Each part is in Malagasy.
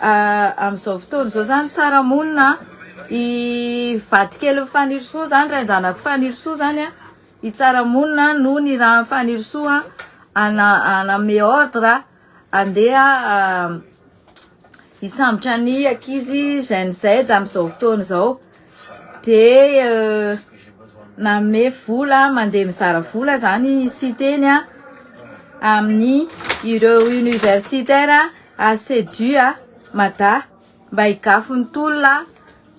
Amin'izao fotoana izao zany tsara monina i vadikelin'i Fanirisoa zany, rain-janak'i Fanirisoa zany a, i Tsaramonina no nirahan'i Fanirisoa hanome ordre handeha hisambotra ny ankizy Gen Z amin'izao fotoana izao. Dia nanome vola, mandeha mizara vola zany i Siteny a, amin'ny ireo universitaire Asedu a Mada mba higafy ny tolona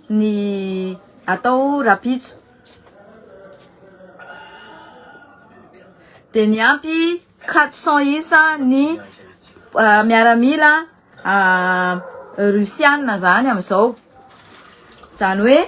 ny atao rapitso. Dia niampy 400 isa ny miaramila Rusiana zany amin'izao. Izany hoe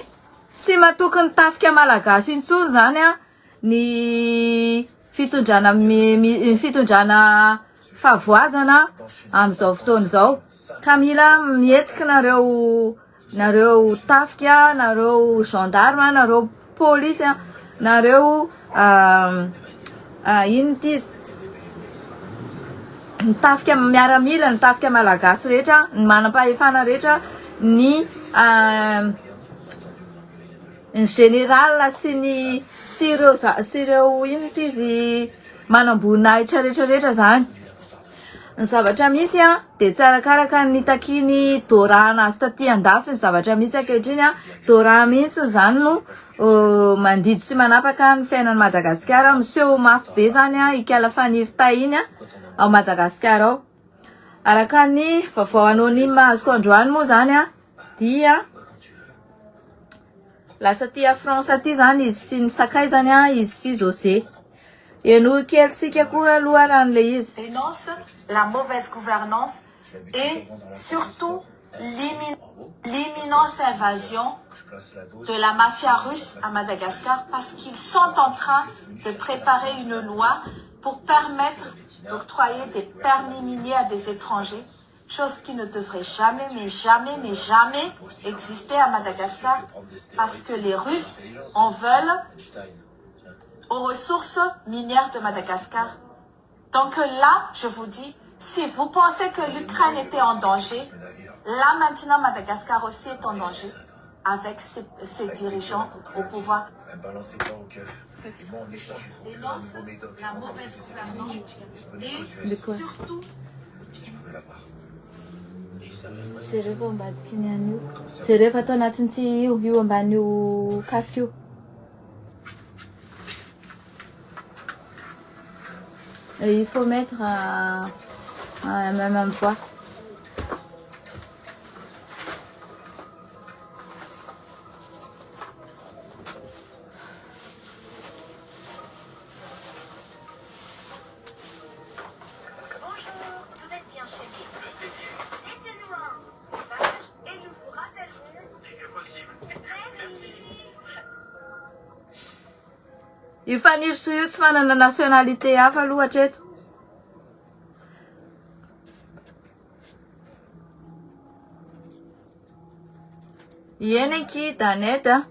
tsy matoky ny tafika malagasy intsony zany a. ny fitondrana ny fitondrana fahavoazana amin'izao fotoana izao ka mila mihetsika nareo nareo tafika nareo gendarme nareo polisy a nareo inona ity izy ny tafika miaramila ny tafika malagasy rehetra ny manam-pahefana rehetra ny Ny général sy ny sy ireo za sy ireo inona ity izy manamboninahitra rehetra rehetra zany. Ny zavatra misy an de tsy arakaraka ny nitakian'i Dora anazy taty andafy ny zavatra misy ankehitriny an, Dora mihitsy zany no mandidy sy manapaka ny fiainan'i Madagasikara, miseho mafy be zany an ikala Faniry Tay iny an ao Madagasikara ao. Araka ny vaovao anonyme azoko androany moa zany an dia lasa aty à France aty zany izy sy ny sakaizany a, izy sy José. Henoy kely tsika koa aloha raha an'ilay izy. Dénonce la mauvaise gouvernance et surtout l'imminence invasion de la mafia russe à Madagascar parce qu'ils sont en train de préparer une loi pour permettre d'octroyer des permis miniers à des étrangers chose qui ne devrait jamais, mais jamais, mais jamais exister à Madagascar parce que les Russes en veulent aux ressources minières de Madagascar. Donc là, je vous dis, si vous pensez que l'Ukraine était en danger, là maintenant Madagascar aussi est en danger avec ses, ses dirigeants au pouvoir. Dénonce la mauvaise gouvernance et surtout Jereo fa ao ambadiky ny an'io. Jereo fa ato anatin'ity io, io ambanin'io casque io. Et il faut mettre à, à même endroit. Io Fanirisoa io tsy manana nationalité hafa aloha hatreto. Eny ankia Danette a.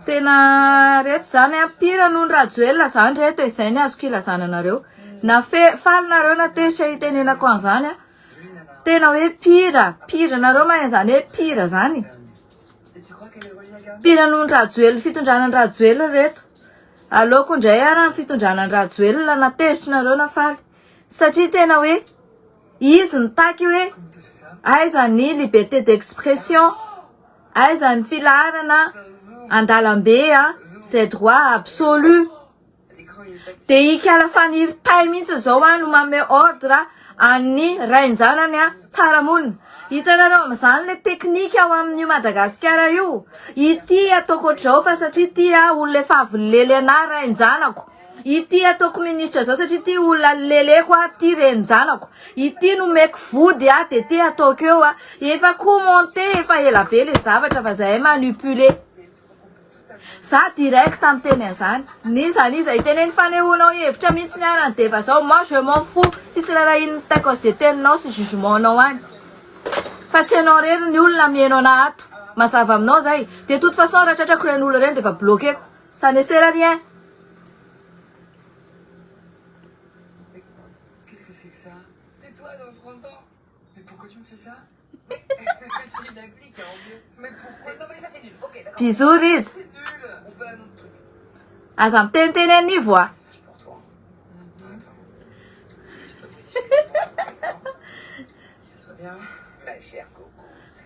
Tena reto zany a, pire noho ny Rajoelina zany reto e, zay ny azoko ilazana anareo. Na fe, faly nareo na tezitra hitenenako an'izany a, tena hoe pire, pire, nareo mahay an'izany hoe pire zany? Pire noho ny Rajoelina, fitondrana ny Rajoelina reto. Aleoko indray ara ny fitondrana ny Rajoelina na tezitra nareo na faly. Satria tena hoe izy nitaky hoe aiza ny liberté d'expression. Aiza ny filaharana andalambe a, zay droit absolu. De ikala faniry tay mihitsy zao a no manome ordre an'ny rain-janany a tsara monina. Hitanareo amin'izany le teknika ao amin'io Madagasikara io. Ity ataoko ohatr'izao fa satria ity a olona efa avy nilely anah rain-janako. Ity ataoko minitra zao satria ity olona leleko a, ity renin-janako, ity nomeko vody a, de ity ataoko eo a, efa commenter efa ela be le zavatra fa zahay manipuler. Za direct miteny an'izany, n'iza n'iza hiteneno fanehoanao hevitra mihitsy ny arany de efa zao, moi je m'en fous, tsisy rarahian'ny taiko an'ze teninao sy jugement nao any, fa tsy enao rery ny olona miheno anah ato, mazava aminao zay, de toute façon raha tratrako ireny olona ireny de efa bloqueko. Ça ne sert à rien. Qu'est-ce que c'est que ça C'est toi dans 30 ans Mais pourquoi tu me fais ça Bisous Rija. Aza miteniteny anivo a.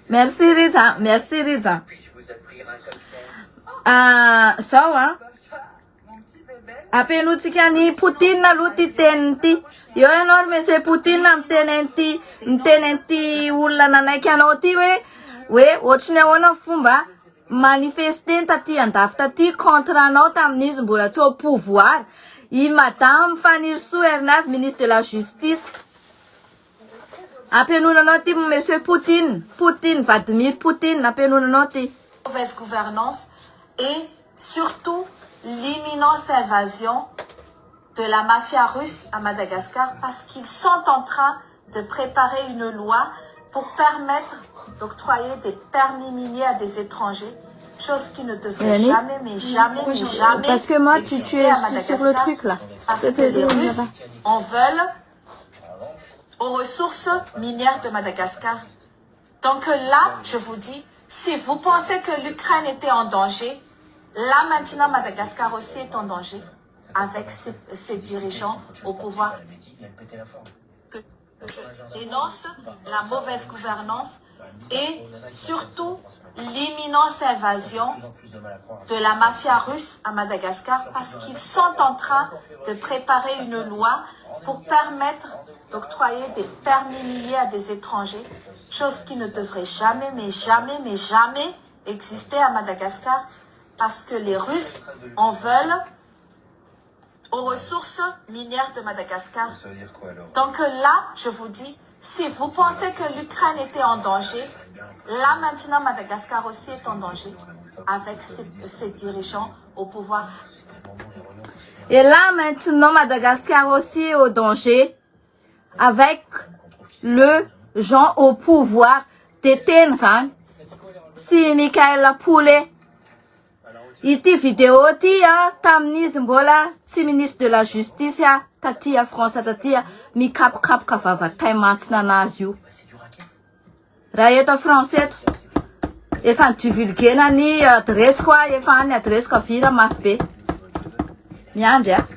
Merci Rija, merci Rija. Ah, zao a. Ampihainoantsika an'i Poutine aloha ity teniny ity. Eo ianao ry monsieur Poutine miteny an'ity miteny an'ity olona nanaiky anao ity hoe hoe ohatry ny ahoana ny fomba manifester taty andafy taty contre anao tamin'izy mbola tsy au pouvoir. I madame Fanirisoa Ernaivo ministre de la justice. Ampihainoana anao ity monsieur Poutine, Poutine, Vladimir Poutine, ampihainoana anao ity. Mauvaise gouvernance et surtout l'imminence invasion de la mafia russe à Madagascar parce qu'ils sont en train de préparer une loi pour permettre d'octroyer des permis miniers à des étrangers, chose qui ne devrait jamais, mais jamais, mais jamais Parce que moi, tu, tu exister es à sur le Madagascar truc là. parce que les Russes en veulent aux ressources minières de Madagascar. Donc là, je vous dis, si vous pensez que l'Ukraine était en danger, là maintenant Madagascar aussi est en danger avec ses, ses dirigeants au pouvoir. Que je dénonce la mauvaise gouvernance et surtout l'imminence invasion de la mafia russe à Madagascar parce qu'ils sont en train de préparer une loi pour permettre d'octroyer des permis miniers à des étrangers, chose qui ne devrait jamais, mais jamais, mais jamais exister à Madagascar parce que les Russes en veulent aux ressources minières de Madagascar. Donc là, je vous dis, si vous pensez que l'Ukraine était en danger, là maintenant Madagascar aussi est en danger avec ses, ses dirigeants au pouvoir. Et là maintenant Madagascar aussi est au danger avec le gens au pouvoir de tena zany sy Michael Poulet. Ity vidéo ity a tamin'izy mbola tsy ministre de la justice a taty a France taty a mikapokapoka vavatay mantsina anazy io. Raha eto a France eto efa nidivulguena ny adresiko a efa any adresiko avira mafy be. Miandry a.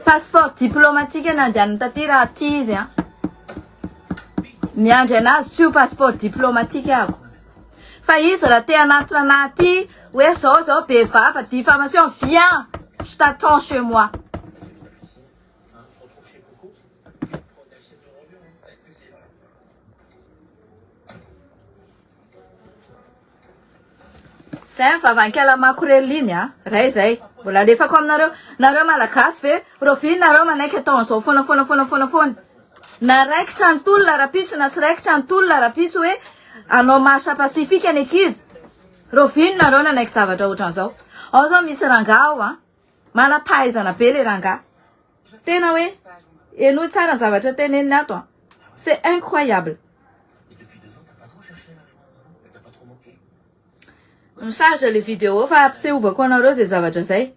Passeport diplomatique nandehanany taty raha aty izy a. Miandry anazy tsy io passeport diplomatique ako. Fa izy raha te hanatona anahy aty hoe zao zao be vava diffamation viens je t'attends chez moi. Zay ny vavankala makorelina iny a. Ray zay. Mbola alefako aminareo. Nareo malagasy ve? Rahoviana nareo manaiky atao an'izao foana foana foana foana foana. Na raikitra ny tolona rapitso na tsy raikitra ny tolona rapitso hoe anao marche pacifique ny ankizy. Rahoviana nareo nanaiky zavatra ohatran'izao. Ao zao misy rangahy ao a. Manam-pahaizana be le rangahy. Tena hoe henoy tsara ny zavatra teneniny ato a. C'est incroyable. Mi-charge le vidéo fa ampisehovako anareo zay zavatra zay.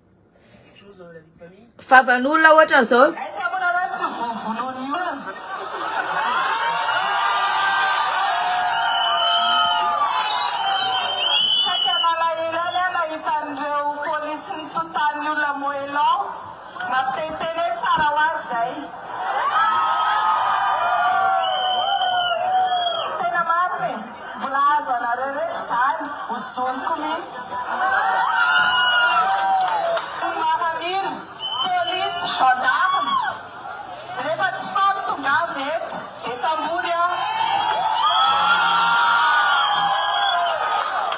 Vavan'olona ohatran'izao. Aiza moa nareo tsy vovonoin'ny olona. Saika nalahelo ihany aho nahita an'ireo polisy nitotan'ny olona moellon. Mampiteniteny hoe tsara ho azy zay. Tena marina e! Mbola azo anareo rehetra izany, hozoniko mihitsy. Miaramila, polisy, gendarme, rehefa tsy faly tongava eto dia sambory aho.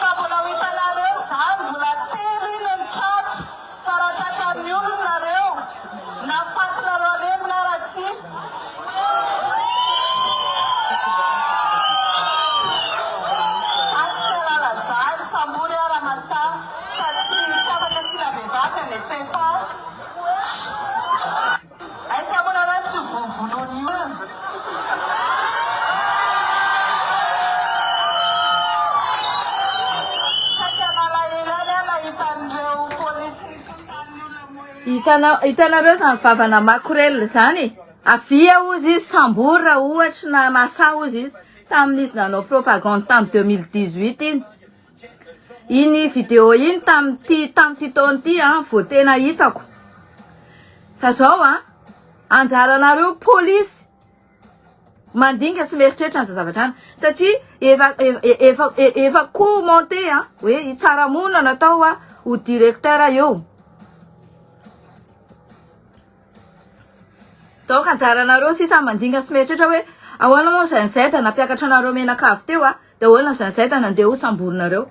Fa mbola ho hitanareo izany, mbola telo iny ny tratra. Fa raha tratran'ny olona nareo, na fatinareo alemy na raha tsia. Za tsy te halala zany, sambory aho Ramantsa, sady tsy tsy afaka asiana vehivavy any SFA. Aiza moa nareo tsy vovonoin'ny olona. Saika nalahelo ihany aho nahita an'ireo polisy nitotan'ny olona moyen. Hitanao, hitanareo izany vavana makorelina izany e? Avia hozy izy sambory raha ohatry na masahy hozy izy tamin'izy nanao propagande tamin'ny 2018 iny. Iny vidéo iny tamin'ity tamin'ity taona ity an vao tena hitako. Fa zao an, anjaranareo polisy mandinga sy mieritreritra an'izay zavatra any satria efa efa efa commenté an hoe i Tsaramoana natao a ho directeur eo. Donc anjaranareo sisa mandinga sy mieritreritra hoe ahoana moa Gen Z nampiakatra anareo menaka avy teo a, de ahoana Gen Z nandeha ho samborinareo.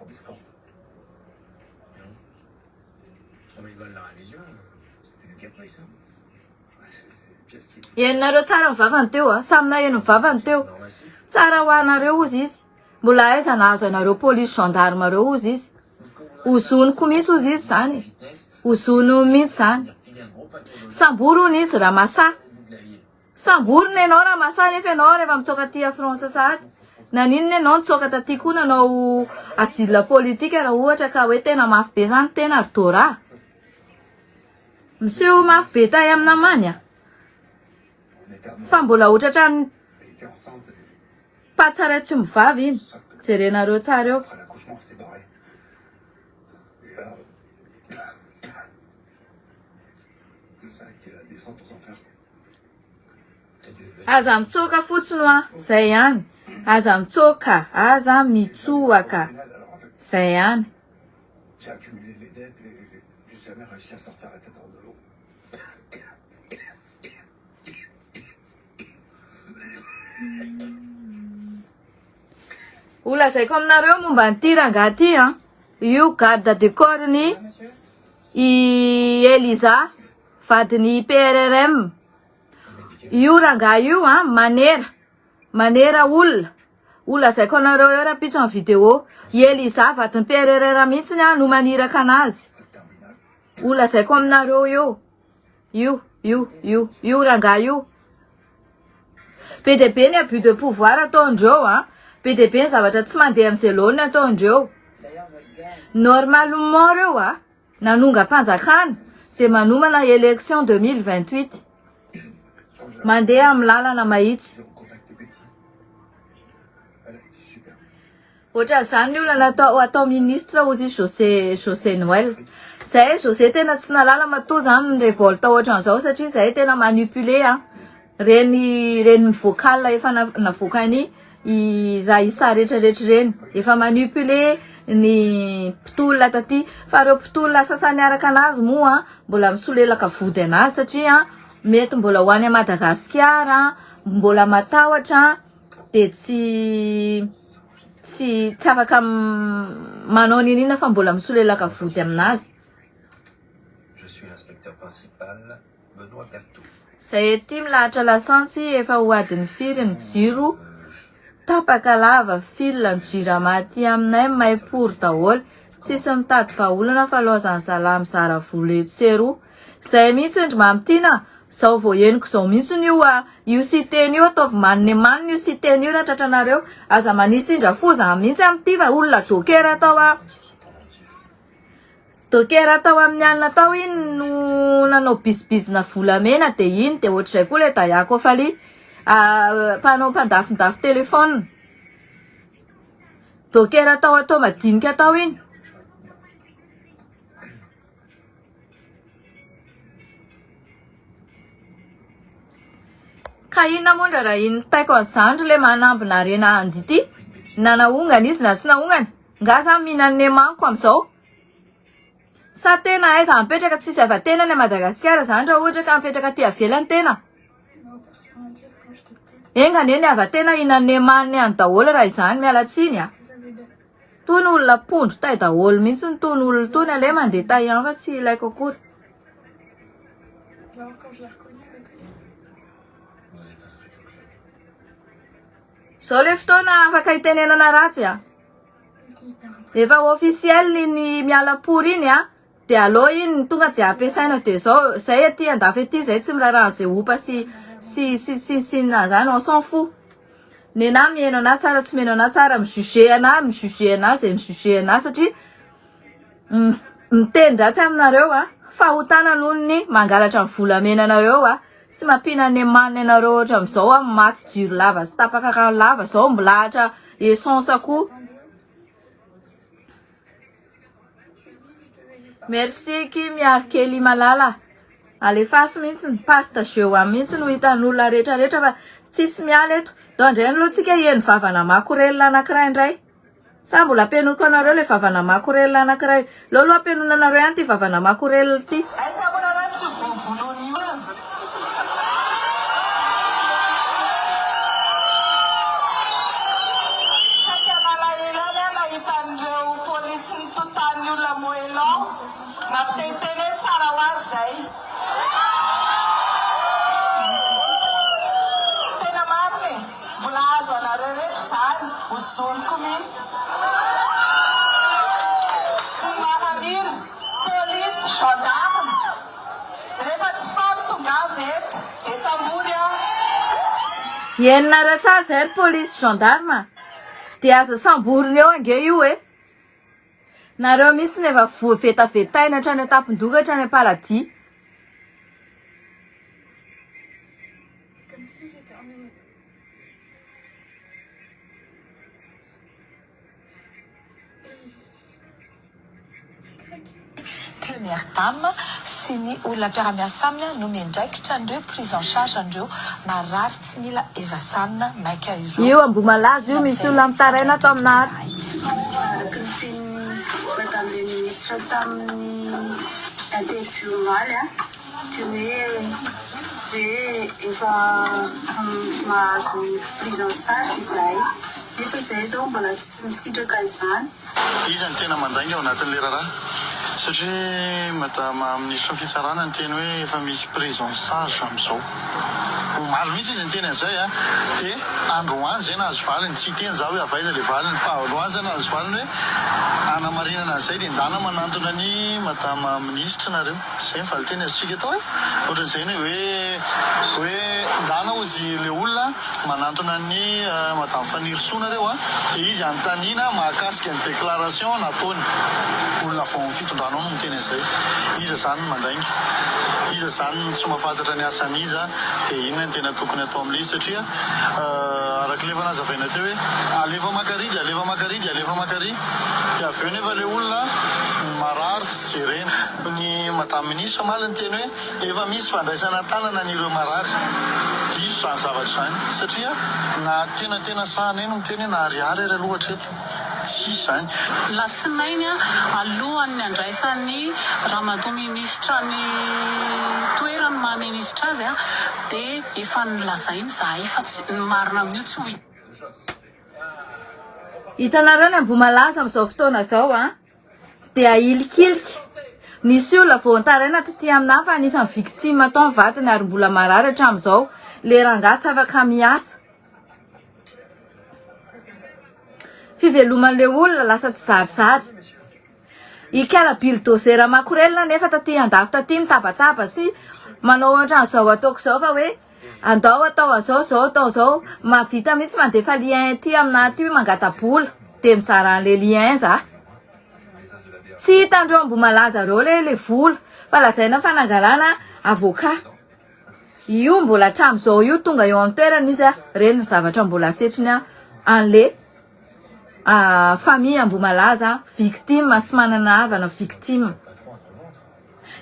Henonareo tsara ny vavany teo a, samy naheno ny vavany teo. Tsara ho anareo hozy izy. Mbola aiza nahazo anareo police gendarme reo hozy izy. Hozoniko mihitsy hozy izy zany. Hozoniny mihitsy zany. Sambory hono izy raha masahy. Samborina ianao raha masahy nefa ianao rehefa mitsoaka aty a France sahady. Naninona ianao nitsoaka taty koa nanao asile politique raha ohatra ka hoe tena mafy be zany tena ry Dora. Miseho mafy be tay amin'ny namany a. Fa mbola ho tratran'ny mpatsara tsy mivavy iny. Jerenareo tsara eo. Aza mitsoaka fotsiny hoa, zay ihany. Aza mitsoaka, aza mitsoaka. Zay ihany. J'ai accumulé les dettes et j'ai jamais réussi à sortir la tête hors de l'eau. Ho lazaiko aminareo momba an'ity rangahy ity an, io garde de corps ny i Eliza vadin'i PRRM. Io rangahy io an manera, manera olona. Ho lazaiko anareo eo rahampitso amin'ny vidéo. I Eliza vadin'i PRRR mihitsy no maniraka anazy. Ho lazaiko aminareo eo. Io, io, io, io rangahy io. Be dia be ny abus de pouvoir ataondreo an. Be dia be ny zavatra tsy mandeha amin'izay laoniny ataondreo. Normalement reo a, nanongam-panjakana dia manomana élection 2028. Mandeha amin'ny lalana mahitsy. Ohatran'izany ny olona natao atao ministre hozy José José Noël. Zay José tena tsy nalala matoa zany ny révolte ohatran'izao satria zay tena manipuler a. Reny reny vocal efa navoakany i Raissa rehetra rehetra ireny. Efa manipuler ny mpitolona taty. Fa ireo mpitolona sasany niaraka anazy moa mbola misolelaka vody anazy satria mety mbola ho any Madagasikara, mbola matahotra dia tsy tsy tsy afaka manao n'inona fa mbola misolelaka vody aminazy. Je suis l'inspecteur principal Benoît Berthaud. Zay aty milahatra lasantsy efa ho adiny firy ny jiro tapaka lava fil ny jirama aty aminay may pory daholo tsisy mitady vahaolana fa laozan'ny zalahy mizara vola etsy sy eroa zay mihitsy ndry mamy tiana Zao vao henoko zao mihitsiny io a! Io siteny io ataovy manina manina io siteny io raha tratranareo. Aza manisy indra foza mihitsy amin'ity fa olona docker tao a! Docker tao amin'ny alina tao iny no nanao bizibizina volamena dia iny dia ohatr'izay koa ilay Dayako Faly mpanao mpandafindafy téléphone. Docker tao atao madinika tao iny. Ka inona moa ndra raha iny taiko an'izany ry le manambina harena andy ity? Na naongana izy na tsy naongana? Nga za mihinan'ny nemaniko amin'izao? Sa tena aiza mipetraka tsisy hava-tena any Madagasikara zany raha ohatra ka mipetraka aty avelany tena? Enga anie ny hava-tena hihinan'ny nemaniny any daholo raha izany, miala tsiny a! Tony olona pondro tay daholo mihitsy ny tony olona tony aleo mandeha tay ihany fa tsy ilaiko akory. Zao le fotoana afaka hitenenana ratsy a. Efa officiel iny miala pory iny a. De aleo iny tonga de ampiasaina de zao zay aty andafy aty zay tsy miraharaha an'izay opa sy sy sy sy sy ny zany on s'en fout. Nenah mihaino anah tsara tsy mihaino anah tsara mi juger anah mi juger anah zay mi juger anah satria miteny ratsy aminareo a fahotana noho ny mangalatra ny volamena anareo a. sy mampiana-nemanina anareo ohatran'izao amin'ny maty jiro lava sy tapaka rano lava zao milahatra essence koa. Merci ki Miary Kelly malala. Alefaso mihitsy ny partageo any mihitsy no hitan'olona rehetra rehetra fa tsisy miala eto. Dao indray aloha tsika heno vavana makorelina anankiray indray. Sa mbola ampihainoiko anareo ilay vavana makorelina anankiray. Aleo aloha ampihainoina anareo ihany ity vavana makorelina ity. Aiza moa nareo tsy vovonoin'ny olona? Saika nalahelo ihany aho nahita an'ireo polisy nitotan'ny olona moellon. Mampiteniteny hoe tsara ho azy izay. Tena marina e! Mbola hahazo anareo rehetra izany, hozoniko mihitsy. Sy ny miaramila, polisy, gendarme. Rehefa tsy faly tongava eto, eto ambony aho. Henonareo tsara izay ry polisy gendarme a! Dia aza samborina eo ange io e! Nareo mihitsy no efa voavetavetaina hatrany an-tampon-doha ka hatrany am-paladia. Première dame sy ny olona mpiara-miasa aminy no miandraikitra an'ireo prise en charge an'ireo marary tsy mila evasanina maika ireo. Io Ambohimalaza io misy olona mitaraina ato amina ato. Araka ny tenin'i Madame le Ministre tamin'ny interview omaly dia hoe hoe efa mahazo prise en charge izahay nefa izahay izao mbola tsy misitraka izany. Iza no tena mandainga ao anatin'ilay raharaha? Satria madama minisitry ny fitsarana niteny hoe efa misy prise en charge amin'izao. Omaly mihitsy izy niteny an'izay a! Dia androany izay nahazo valiny, tsy hiteny za hoe avy aiza ilay valiny fa androany zay nahazo valiny hoe hanamarinana an'izay dia ndana manantona ny madama minisitra nareo. Izay ny valinteny azontsika atao e! Ohatran'izay ny hoe hoe ndana hozy ilay olona Manantona an'i Madame Fanirisoa nareo a, dia izy anontaniana mahakasika ny déclaration nataony. Olona avy ao amin'ny fitondrana ao no miteny an'izay. Iza izany no mandainga? Iza izany no tsy mahafantatra ny asan'iza? Dia inona no tena tokony atao amin'ilay izy? Satria araka ilay efa nazavaina teo hoe alefa maka ary dia alefa maka ary dia alefa maka ary. Dia avy eo nefa ilay olona marary tsy jerena. Ny Madame Ministre omaly niteny hoe. Efa misy fandraisana an-tanana an'ireo marary. Diso izany zavatra izany satria na tena tena sahanay no miteny hoe na ariary ary aloha hatreto tsisy izany. Latsinainy alohan'ny handraisan'ny ramatoa minisitra ny toerany maha minisitra azy dia efa nolazainy izahay fa tsy ny marina amin'io tsy ho Hitanareo ny Ambohimalaza amin'izao fotoana izao an! Dia ahilikilika. Nisy olona vao nitaraina taty aminà fa anisan'ny victime tao ny vadiny ary mbola marary hatramin'izao. Le rangahy tsy afaka miasa. Fiveloman'le olona lasa tsy zarizary. Ikala bilodozera makorelina nefa taty andafy taty mitabataba sy manao ohatran'izao ataoko izao fa hoe Andao atao an'izao, zao atao an'izao, mahavita mihitsy mandefa lien aty aminà aty hoe mangata-bola, de mizara an'le lien za. Tsy hitandreo Ambohimalaza reo le le vola, fa lazaina fa nangalana avocat. Io mbola hatramin'izao io tonga eo an-toerana izy a, reny ny zavatra mbola asetriny an'le famille Ambohimalaza victime sy manana havana victime.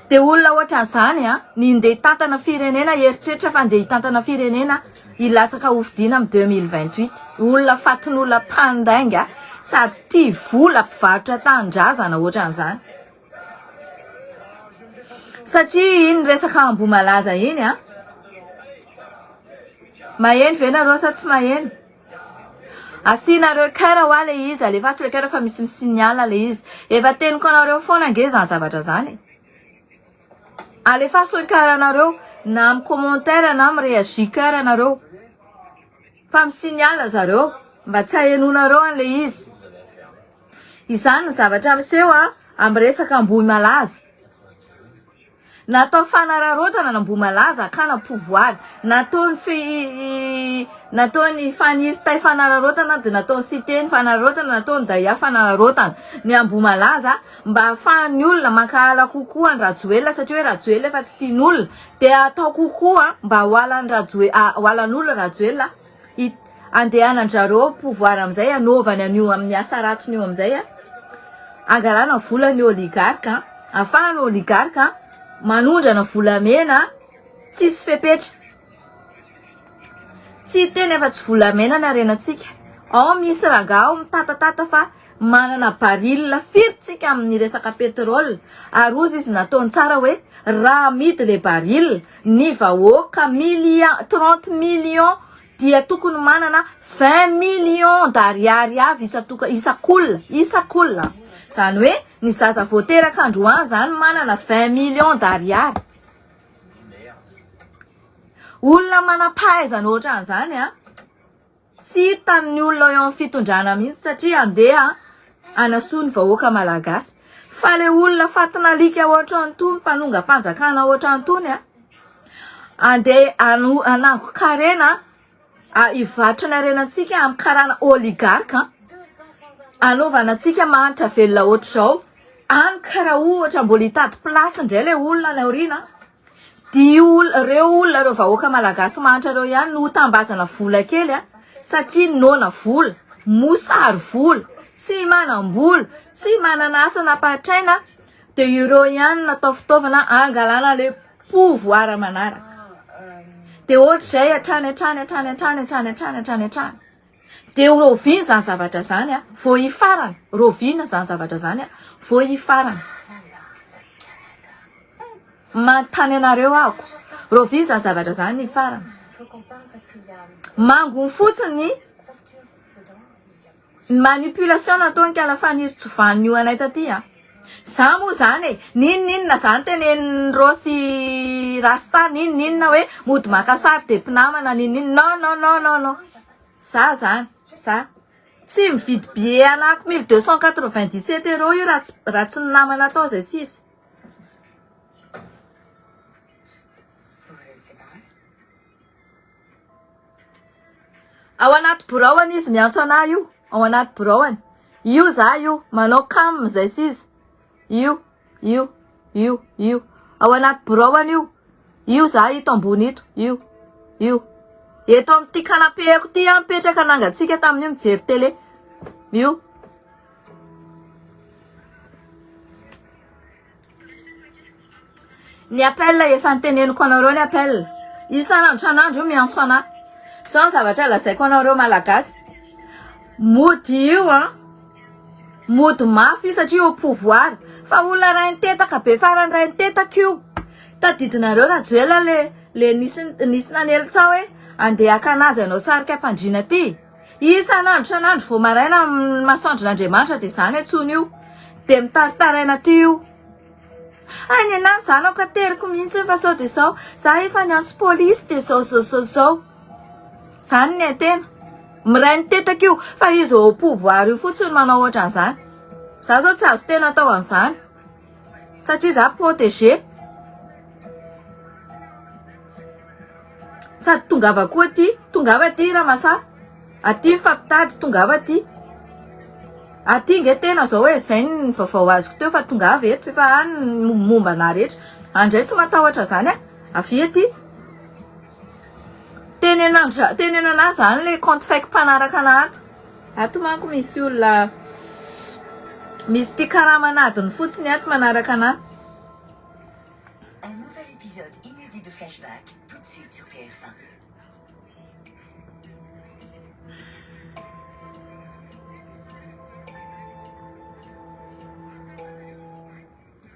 Dia olona ohatran'izany an, ny ndeha hitantana firenena, hieritreritra fa ndeha hitantana firenena hilatsaka hofidiana amin'ny 2028. Olona fatin'olona mpandainga sady tia vola mpivarotra tanindrazana ohatran'izany. Satria iny resaka Ambohimalaza iny an, maheno ve nareo sa tsy maheno? Asianareo coeur hoa le izy, alefaso le coeur fa misy mi-signal le izy. Efa teniko anareo foana ange zany zavatra zany e. Alefaso ny coeur anareo na mi-commentaire na mi-reagir coeur anareo. Fa mi-signal zareo mba tsy hahenonareo an'le izy. Izany ny zavatra miseho a amin'ny resaka Ambohimalaza. Natao fanararaotana an'Ambohimalaza hakana pouvoir. Nataony fi nataony Faniry Tay fanararaotana dia nataony Siteny fanararaotana nataony Daya fanararaotana ny Ambohimalaza mba ahafahan'ny olona mankahala kokoa an'i Rajoelina satria hoe Rajoelina efa tsy tian'olona dia atao kokoa mba ho halan'i Rajoe ho halan'olona Rajoelina hi andehanan-dRareo au pouvoir amin'izay hanaovany an'io amin'ny asa ratsiny io amin'izay a angalana vola ny oligarque ahafahan'ny oligarque manondrana volamena tsisy fepetra tsy hiteny afa-tsy volamena ny harenantsika ao misy rangahy ao mitatatata fa manana baril firy tsika amin'ny resaka pétrole ary ozy izy nataony tsara hoe raha amidy le baril ny vahoaka million 30 millions dia tokony manana 20 millions d'ariary avy isatoka isak'olona isak'olona zany hoe ny zaza vao teraka androany zany manana 20 millions d'ariary olona manam-pahaizana ohatran'izany a Tsy hitan'ny olona eo amin'ny fitondrana mihitsy satria andeha hanasoa ny vahoaka malagasy. Fa le olona fatin'alika ohatran'itony, mpanongam-panjakana ohatran'itony a, andeha hanangon-karena, hivarotra ny harenantsika amin'ny karana oligarque, hanaovana antsika mahantra velona ohatr'izao, any ka raha ohatra mbola hitady place indray le olona any aoriana, Dia reo olona reo vahoaka malagasy mahantra reo ihany no hotambazana vola kely a, satria noana vola, mosary vola, tsy manam-bola, tsy manana asa nampahatraina, dia ireo ihany no natao fitaovana hangalana le pouvoir manaraka. Dia ohatr'izay hatrany hatrany hatrany hatrany hatrany hatrany hatrany hatrany. Dia raoviana izany zavatra izany a, vao hifarana, raoviana izany zavatra izany a, vao hifarana. Manontany anareo aho, raoviana izany zavatra izany hifarana. Mangony fotsiny ny manipulation nataon'i Kala Faniry tsy vanona io anay taty a. Za moa zany e, n'inon'inona zany tenenin'i Rossy Rasta, n'inon'inona hoe mody maka sary de mpinamana n'inon'inona, non non non non non, za zany, za tsy mividy billet anako 1297 euros io raha tsy raha tsy ny namana atao zay sisa. Ao anaty biraoany izy miantso anah io, ao anaty biraoany. Io za io, manao cam zay sisa. Io, io, io, io. Ao anaty biraoany io. Io za ito ambony ito, io, io. Eto amin'ity canapé-ko ity aho mipetraka nangatsiaka tamin'io mijery télé. Io. Ny appel efa niteneniko anareo ny appel. Isan'andro isan'andro io miantso anah. Zao ny zavatra lazaiko anareo malagasy. Mody io an. Mody mafy io satria au pouvoir. Fa olona rain-tetaka be farany rain-tetaka io. Tadidinareo Rajoelina le le nisy nisy nanely tsaho hoe andeha haka anazy hanao sarika am-pandriana aty. Isan'andro isan'andro vao maraina amin'ny masoandron'Andriamanitra dia izany antsoiny io. Dia mitaritaraina aty io. Hay ny anahy zanako ateriko mihitsy fa sao dia izao, za efa niantso polisy dia izao izao izao izao. Izany ny ain-tena. Miray ny tetaka io fa izy au pouvoir io fotsiny manao ohatran'izany. Za zao tsy azo tena atao an'izany satria za protégé. Sady tongava koa aty, tongava aty Ramasa. Aty mifampitady, tongava aty. Aty nge tena zao e, zay ny vaovao azoko teo fa tongava eto, efa any ny momba anah rehetra. Andray tsy matahotra zany a, avia aty. Teneno andra, teneno anah zany le compte fake mpanaraka anah ato. Ato manko misy olona, misy mpikarama an'adiny fotsiny ato manaraka anah. Un nouvel épisode inédit de Flashback, tout de suite sur TF1.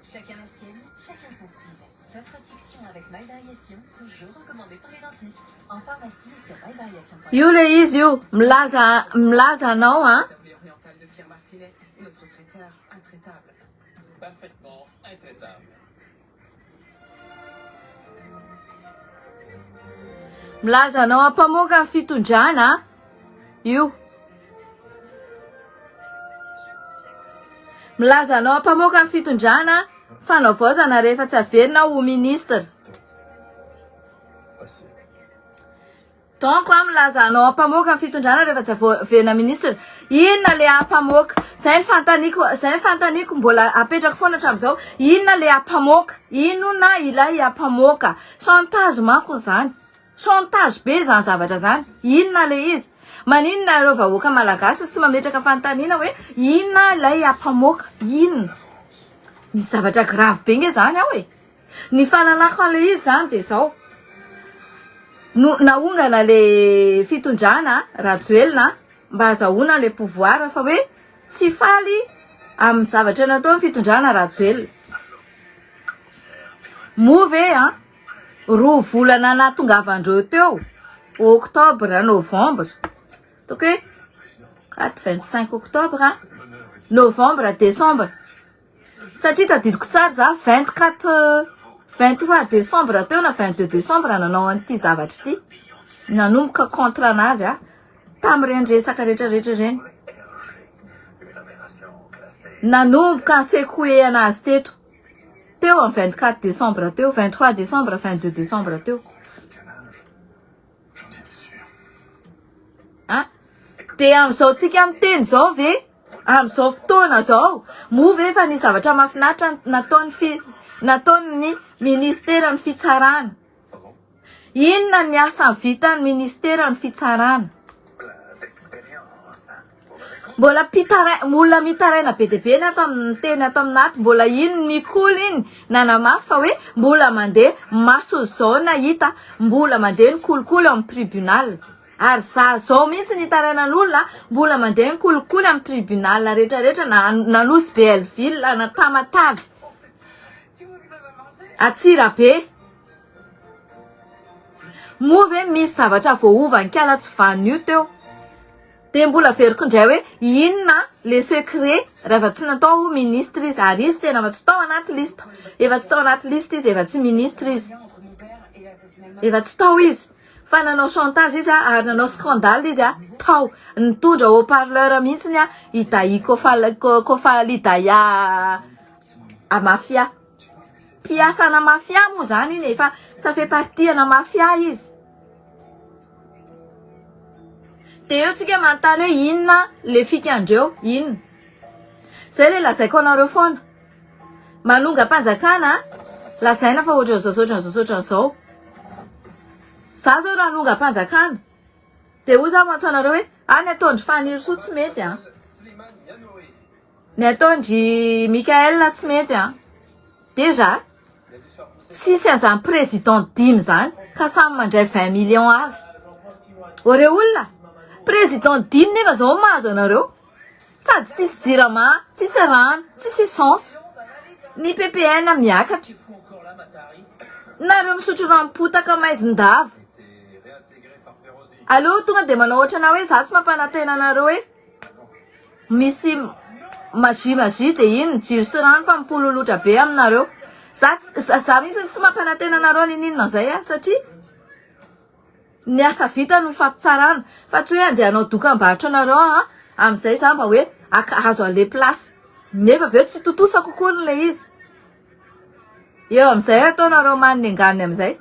Chacun la sienne, chacun son style. Votre fiction avec My Variation, toujours recommandée par les dentistes. En pharmacie et sur myvariation.fr. Io le izy io, milaza milaza anao an. Notre traiteur intraitable. Parfaitement intraitable. Milaza anao ampamoaka ny fitondrana io. Milaza anao ampamoaka ny fitondrana. Fanavaozana rehefa tsy averina ho ministre. Donc a milaza hanao ampamoaka ny fitondrana rehefa tsy averina ministre. Inona le ampamoaka? Zay ny fanontaniako, zay ny fanontaniako mbola apetrako foana hatramin'izao. Inona le ampamoaka? Inona ilay ampamoaka? Chantage manko izany. Chantage be izany zavatra izany. Inona le izy? Maninona ireo vahoaka malagasy tsy mametraka fanontaniana hoe inona ilay ampamoaka? Inona? Misy zavatra grave be nge izany ao e. Ny fahalalako an'ilay izy izany dia izao, no naongana le fitondrana Rajoelina mba azahoana le pouvoir fa hoe tsy faly amin'ny zavatra natao ny fitondrana Rajoelina. Moa ve an, roa volana nahatongavandreo teo, octobre, novembre, ataoko hoe 4, 25 octobre, novembre, décembre, Satria tadidiko tsara za 24 23 décembre teo na 22 décembre nanao an'ity zavatra ity nanomboka contre anazy aho tamin'ireny resaka rehetra rehetra ireny nanomboka secouer anazy teto teo amin'ny 24 décembre teo 23 décembre 22 décembre teo ah dia amin'izao tsika miteny izao ve Amin'izao fotoana izao, moa ve efa nisy zavatra mahafinaritra nataon'ny fi, nataon'ny ministeran'ny fitsarana? Inona ny asa vitan'ny ministeran'ny fitsarana? Mbola mpitarai, olona mitaraina be dia be ny ato amin'ny teny ato amin'ato, mbola iny Mikoly iny nanamafy fa hoe mbola mandeha maso izao nahita, mbola mandeha ny kolikoly ao amin'ny tribunal. Ary za zao mihitsy nitarainan'olona mbola mandeha ny kolikoly amin'ny tribunal rehetra rehetra na na Nosy Be Hellville na Tamatave Antsirabe moa ve misy zavatra voaova ny kala tsy vanona io teo dia mbola averiko indray hoe inona le secret raha efa tsy natao ho ministre izy ary izy tena efa tsy tao anaty liste efa tsy tao anaty liste izy efa tsy ministre izy efa tsy tao izy Fa nanao chantage izy ary nanao scandale izy tao. Nitondra haut parleur mihitsiny i Dahi Kofali Daya a mafia. Mpiasa ana mafia moa zany iny efa ça fait partie ana mafia izy. De eo tsika manontany hoe inona le fikandreo, inona? Zay le lazaiko anareo foana. Manongam-panjakana lazaina fa ohatran'izao sy ohatran'izao sy ohatran'izao. Za zao raha hanongam-panjakana dia hoy za miantso anareo hoe ah ny ataon-dry Fanirisoa tsy mety an. Ny ataon-dry Mickaël tsy mety an. Déjà tsisy an'izany président dimy izany ka samy mandray 20 millions avy. Ô re olona, président dimy nefa zao mahazo anareo. Sady tsisy jirama, tsisy rano, tsisy essence. Ny ppn miakatra. Nareo misotro ranom-potaka maizin-dava. Aleo tonga dia manao ohatrana hoe za tsy mampanantena anareo hoe misy magie magie dia iny ny jiro sy rano fa mipololotra be aminareo. Za za mihitsy tsy mampanantena anareo n'inon'inona izay aho satria Ny asa vita no ifampitsarana fa tsy hoe andeha hanao dokam-barotra anareo aho amin'izay za mba hoe ahazo an'le place nefa avy eo tsy tontosako akory ilay izy. Eo amin'izay ataonareo manenganiny amin'izay.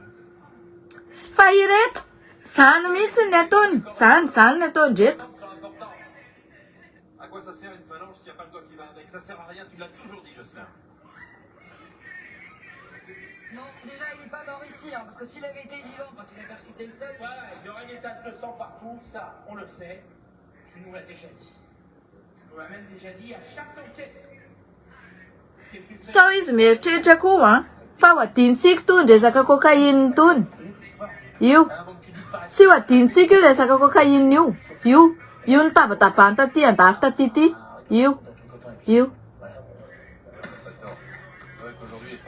Fa ireto, zany mihitsy ny ataony, zany, zany ny ataon-dreto. Non, déjà il est pas mort ici, hein, parce que s'il avait été vivant quand il a percuté le sol. Voilà, il y aurait des taches de sang partout, ça, on le sait. Tu nous l'as déjà dit. Tu nous l'as même déjà dit à chaque enquête. Sao izy mieritreritra koa an, fa ho adinontsika itony resaka cocaïne itony. Io. Tsy ho adinontsika io resaka cocaïne io. Io. Io nitabatabany taty andafy taty ity. Io. Io.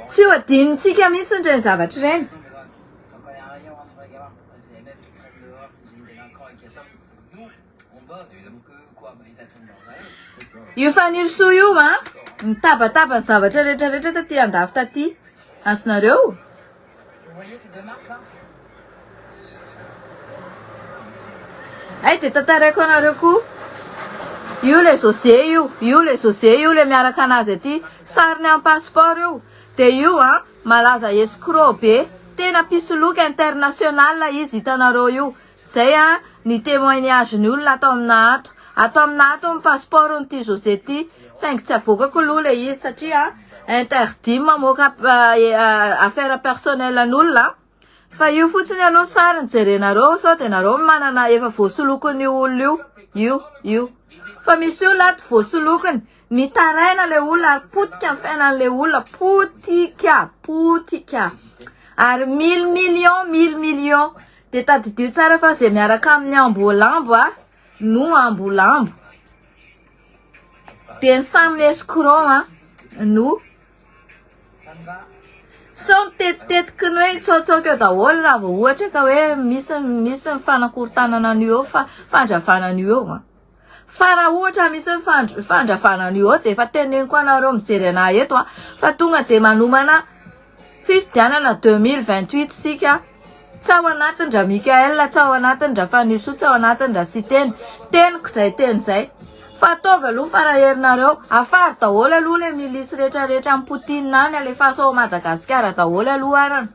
Tsy ho adinontsika mihitsy ireny zavatra ireny. Io Fanirisoa io an, nitabataba ny zavatra rehetra rehetra taty andafy taty. Azonareo? Hay dia tantaraiko anareo koa. Io le José io, io le José io le miaraka anazy aty. Sariny amin'ny passeport io. De io an, malaza escroc be, tena mpisoloky international izy hitanareo io. Zay an ny témoignage ny olona ato amina ato. Ato amina ato ny passeport n'ity José ty, saingy tsy avoakako aloha le izy satria interdit mamoaka affaire personnelle an'olona. Fa io fotsiny aloha sary no jerenareo sao dia nareo manana efa voasolokin'io olona io, io, io. Fa misy olona ato voasolokiny, mitaraina le olona ary potika ny fiainan'le olona, potika, potika. Ary mille millions, mille millions. Dia tadidio tsara fa izay miaraka amin'ny amboalambo a, no ambolambo. Dia ny samy escroc a, no Sao mitetitetiky ny hoe hitsaotsaoka eo daholo raha vao ohatra ka hoe misy misy ny fanakorontanana an'io eo fa fandravana an'io eo an. Fa raha ohatra misy ny fandravana an'io eo dia efa teneniko anareo mijery anah eto an fa tonga dia manomana fifidianana 2028 isika. Tsy ao anatiny ra Mickaël, tsy ao anatiny ra Fanirisoa, tsy ao anatiny ra Siteny. Teniko izay teny izay. Fa ataovy aloha faraherinareo. Afaro daholo aloha le milice rehetra rehetra any Poutine any, alefaso ao Madagasikara daholo aloha arany.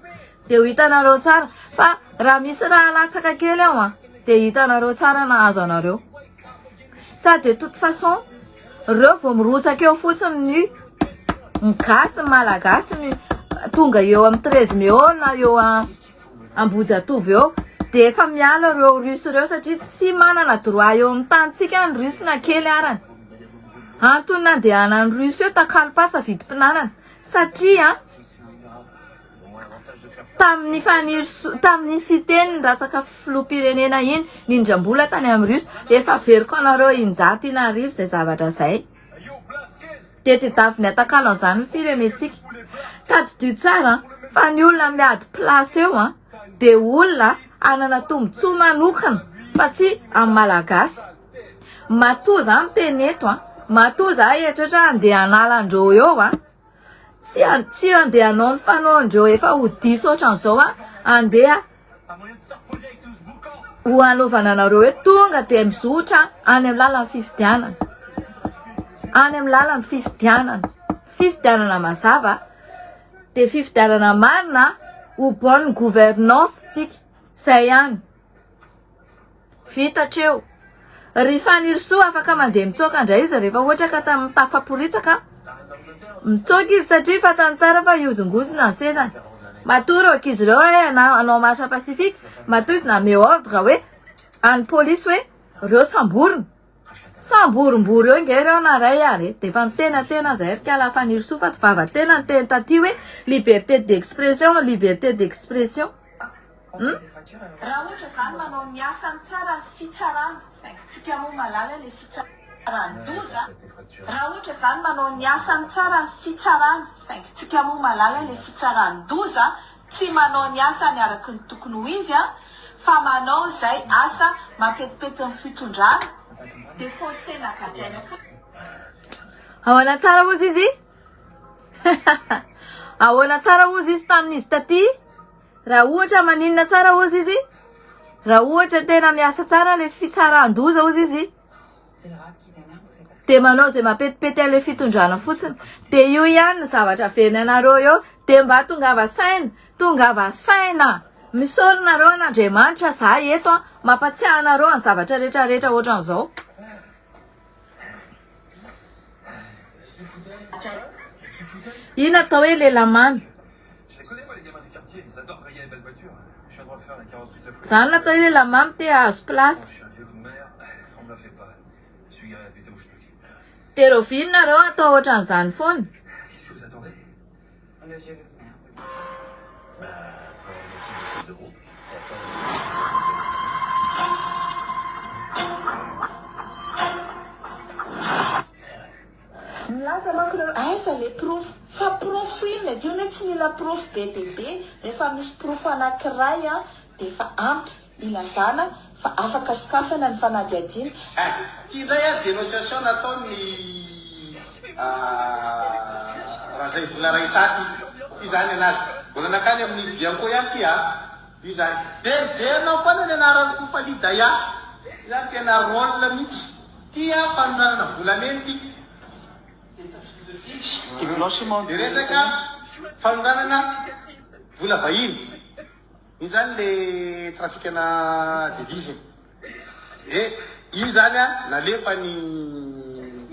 Dia ho hitanareo tsara. Fa raha misy raha latsaka kely ao an, dia hitanareo tsara nahazo anareo. Sady de toute façon, reo vao mirotsaka eo fotsiny ny ny gasy, ny malagasy ny tonga eo amin'ny 13 mai eo na eo Ambohijatovo eo dia efa miala ireo russe ireo satria tsy manana droit eo amin'ny tanintsika ny russe na kely arany. Antony nandehanan'ny russe eo takalo patsa vidim-pinanana satria Tamin'ny Fanirisoa, tamin'ny Siteny nilatsaka filoham-pirenena iny, nindram-bola tany amin'ny Russe. Efa averiko anareo injato inarivo izay zavatra izay. Dia tedaviny atakalo an'izany ny firenentsika. Tadidio tsara fa ny olona miady place eo an, dia olona hanana tombontsoa manokana fa tsy amin'ny Malagasy. Matoa za miteny eto an, matoa za hieritreritra handeha hanala andreo eo an, Tsy tsy andeha hanao ny fanaondreo efa ho diso ohatran'izao aho, andeha ho hanaovana anareo hoe tonga dia mizotra any amin'ny lalan'ny fifidianana. Any amin'ny lalan'ny fifidianana. Fifidianana mazava dia fifidianana marina ho bonne gouvernance tsika. Izay ihany. Vita hatreo. Ry Fanirisoa afaka mandeha mitsoaka indray izy rehefa ohatra ka tafaporitsaka. Mitsoaka izy satria fantany tsara fa hihozongozona ny sezany. Matoa ireo ankizy ireo hoe hanao marche pacifique, matoa izy nanome ordre hoe an'ny polisy hoe ireo samborina. Samborimbory eo nge ireo naray ary e. Dia efa mitenatena zay ry kala Fanirisoa fa vava tena niteny taty hoe liberté d'expression, liberté d'expression. Hum? Raha ohatra zany manao ny asany tsara ny fitsarana, saingy tsika moa mahalala le fitsaran-doza, raha ohatra zany manao ny asany tsara ny fitsarana, saingy tsika moa mahalala le fitsaran-doza tsy manao ny asany araky ny tokony ho izy an, fa manao izay asa mampetipety ny fitondrana, de forcena gadraina fotsiny. Ahoana tsara ozy izy? Ahoana tsara ozy izy tamin'izy taty? Raha ohatra maninona tsara ozy izy? Raha ohatra tena miasa tsara le fitsaran-doza ozy izy? Dia manao izay mampetipety an'ilay fitondrana fotsiny. Dia io ihany ny zavatra averiny anareo eo. Dia mba tongava saina, tongava saina. Misaory nareo an'Andriamanitra za eto an, mampatsiahy anareo ny zavatra rehetra rehetra ohatran'izao. Inona atao hoe lelamamy? Zany no atao hoe lelamamy te hahazo place. Dia rahoviana nareo atao ohatran'izany foana? Milaza manko ireo aiza le porofo? Fa porofo inona e? Ty anie tsy mila porofo be dia be, rehefa misy porofo anakiray dia efa ampy ilazana fa afaka sokafana ny fanadihadiana. Eh! Ty indray a dénonciation nataon'i Razaivola Raissa ty. Ty zany anazy. Mbola nakany amin'ny Bianco ihany ty a. Io zany. De miverina ao foana ny anaran'i Kofali Daya. Ty zany tena rôle mihitsy. Ty a fanondranana volamena ty. De resaka. Fanondranana vola vahiny. Iny zany le trafikana devise. De io zany a nalefany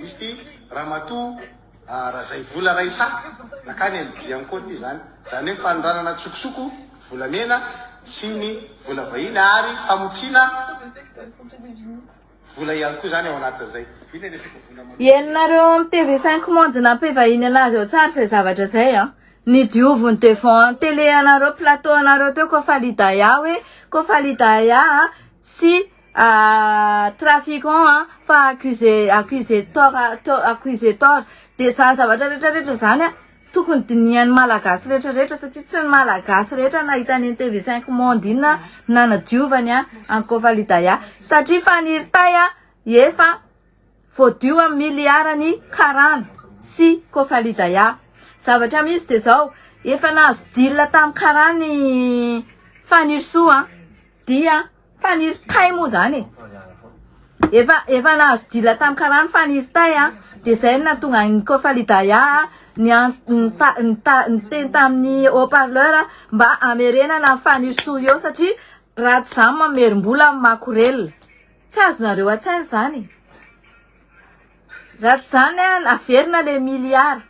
izy ty ramatoa Razaivola Raissa nakany am Bianco ty zany. Zany hoe fanondranana tsokosoko volamena sy ny vola vahiny ary famotsiana vola ihany koa zany ao anatin'izay. Iny resaka vola maloto. Henonareo ao amin'ny TV 5 monde nampivahiny anazy ao tsara izay zavatra izay an. Ny dioviny devant télé anareo plateau anareo teo koa Falidaya hoe koa Falidaya tsy trafiquant an fa accusé accusé tort accusé tort de zany zavatra rehetra rehetra zany an tokony dinihan'ny malagasy rehetra rehetra satria tsy ny malagasy rehetra nahita an'iny TV 5 monde iny na nanadiovany an an'i Kofalidaya satria Faniry Tay an efa Voadio amin'ny miliara ny karana sy Kofalidaya. Zavatra misy dia zao, efa nahazo deal tamin'ny karana i Fanirisoa an, dia Faniry Tay moa zany e. Efa efa nahazo deal tamin'ny karana Faniry Tay an, dia zay no nahatonga an'i Kofalidaya nian- nita- nita- niteny tamin'ny haut parleur mba hamerenana an'i Fanirisoa eo satria raha tsy zany mamerim-bola amin'ny makorelina. Tsy azonareo an-tsaina izany e. Raha tsy izany an, averina le milliard.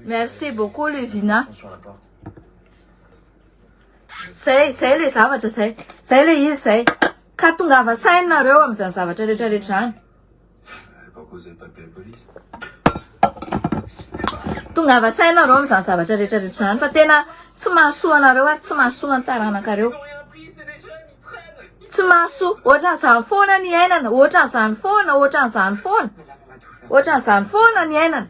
Merci beaucoup Luvina. Zay, zay le zavatra zay. Zay le izy zay. Ka tongava saina nareo amin'izany zavatra rehetra rehetra izany. Tongava saina nareo amin'izany zavatra rehetra rehetra izany fa tena tsy mahasoa anareo ary tsy mahasoa ny taranakareo. Tsy mahasoa. Ohatran'izany foana ny iainana. Ohatran'izany foana, ohatran'izany foana. Ohatran'izany foana ny iainana.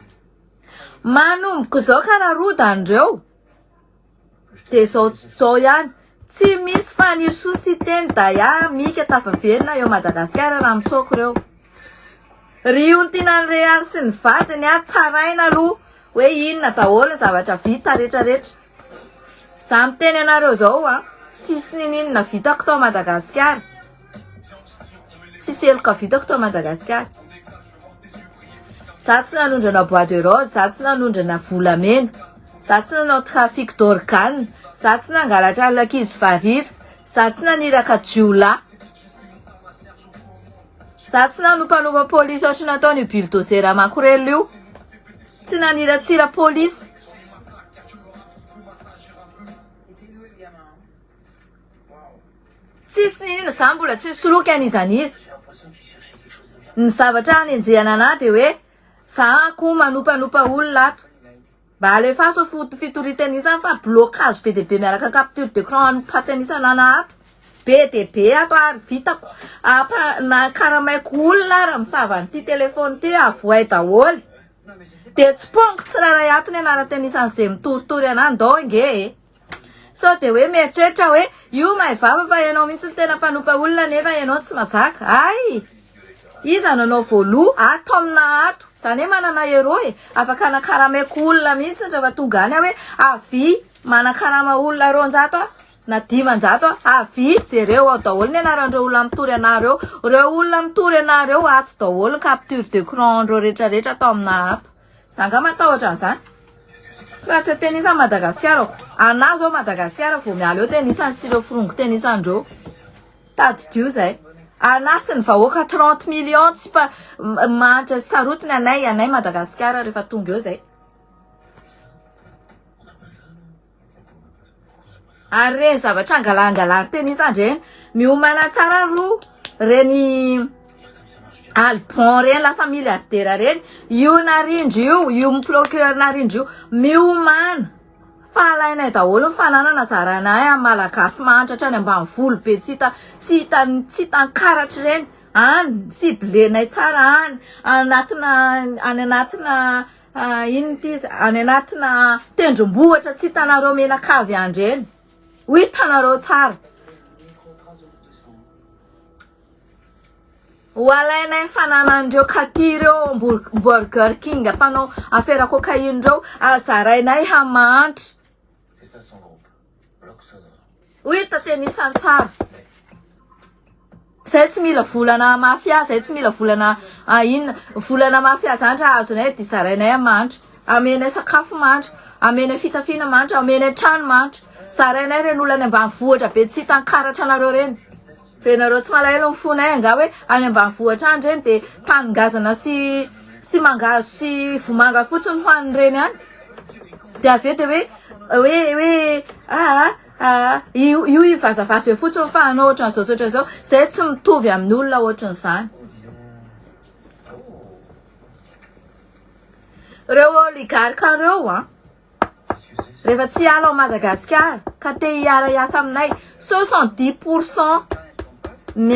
Manomboka izao karaha rodana ireo. Dia zao zao ihany, tsy misy Fanirisoa Siteny Daya Mika tafaverina eo Madagasikara raha mitsoaka ireo. Ry Ontinan'i Real sy ny vadiny a, tsaraina aloha hoe inona daholo ny zavatra vita rehetra rehetra. Za miteny anareo zao a, tsisy ninininona vitako tao Madagasikara. Tsisy heloka vitako tao Madagasikara. Za tsy nanondrana bois de rose, za tsy nanondrana volamena, za tsy nanao trafic d'organes, za tsy nangalatra ankizy varira, za tsy naniraka jiolahy, za tsy nanompanova polisy ohatry ny nataon'io bulldozer makorel io, tsy naniratsira polisy. Tsisy n'inona, za mbola tsy nisoloky an'iza n'iza. Ny zavatra hanenjehana anah dia hoe za koa manompanopa olona ato. Mba alefaso foto fitorian-tenisany fa blocage be dia be miaraka capture d'écran anompatenisana anah ato. Be dia be ato ary vitako. Ampa- na karamaiko olona ary misava an'ity téléphone ity avoay daholo. Dia tsipongo tsirairay ato ny anaran-tenisan'izay mitoritory anah ndao ange e. Sao dia hoe mieritreritra hoe io mahay vava fa ianao mihitsy no tena mpanompa olona nefa ianao tsy mazaka. Hay! Iza no nanao voaloha ato amina ato? Izany hoe manana euro e! Afaka anakaramaiko olona mihitsy rehefa tonga any aho hoe avia manakarama olona 200 aho na 500 aho, avia jereo ao daholo ny anaran'ireo olona mitory anah ireo. Ireo olona mitory anah ireo ato daholo ny capture d'écran ireo rehetrarehetra ato amina ato. Za nga matahotra an'izany? Raha tsy tenisany Madagasikarako. Anah zao Madagasikara vao miala eo tenisany sy ireo forongo tenisany ireo. Tadidio zay. Anah sy ny vahoaka 30 millions tsy pa mahantra sy sarotiny anay anay Madagasikara rehefa tonga eo zay. Ary reny zavatra angalangalary tenisany reny miomana tsara aloha reny Alban reny lasa milliardaire reny io narindra io io procureur narindra io miomana fa alainay daholo ny fananana zaranay amin'ny malagasy mahantra hatrany ambanivolo be tsy hita tsy hita tsy hita ankaratra reny any ciblenay tsara any anatina any anatina inona ity izy any anatina tendrombohitra tsy hitanareo menakavy any reny ho hitanareo tsara Ho alainay ny fananan'ireo Katy ireo Burger King mpanao afera cocaïne ireo ary zarainay amin'ny mahantra. Hoy i Tatenisany tsara. Zay tsy mila volana mafia, zay tsy mila volana inona. Volana mafia zany raha azonay dia zarainay amin'ny mahantra. Amenay sakafo mahantra, amenay fitafiana mahantra, amenay trano mahantra. Zarainay ireny olona any ambanivohitra be tsy hita ny karatra anareo ireny. Dia nareo tsy malahelo ny fonay angaha hoe any ambanivohitra any ireny dia tany ngazana sy sy mangahazo sy vomanga fotsiny hohanin'ireny any. Dia avy eo dia hoe hoe hoe aa aa io io hivazavaza eo fotsiny fa hanao ohatran'izao sy ohatran'izao. Izay tsy mitovy amin'ny olona ohatran'izany. Ireo oligarque ireo an. Rehefa tsy hiala ao Madagasikara ka te hiara hiasa aminay, 70 pour cent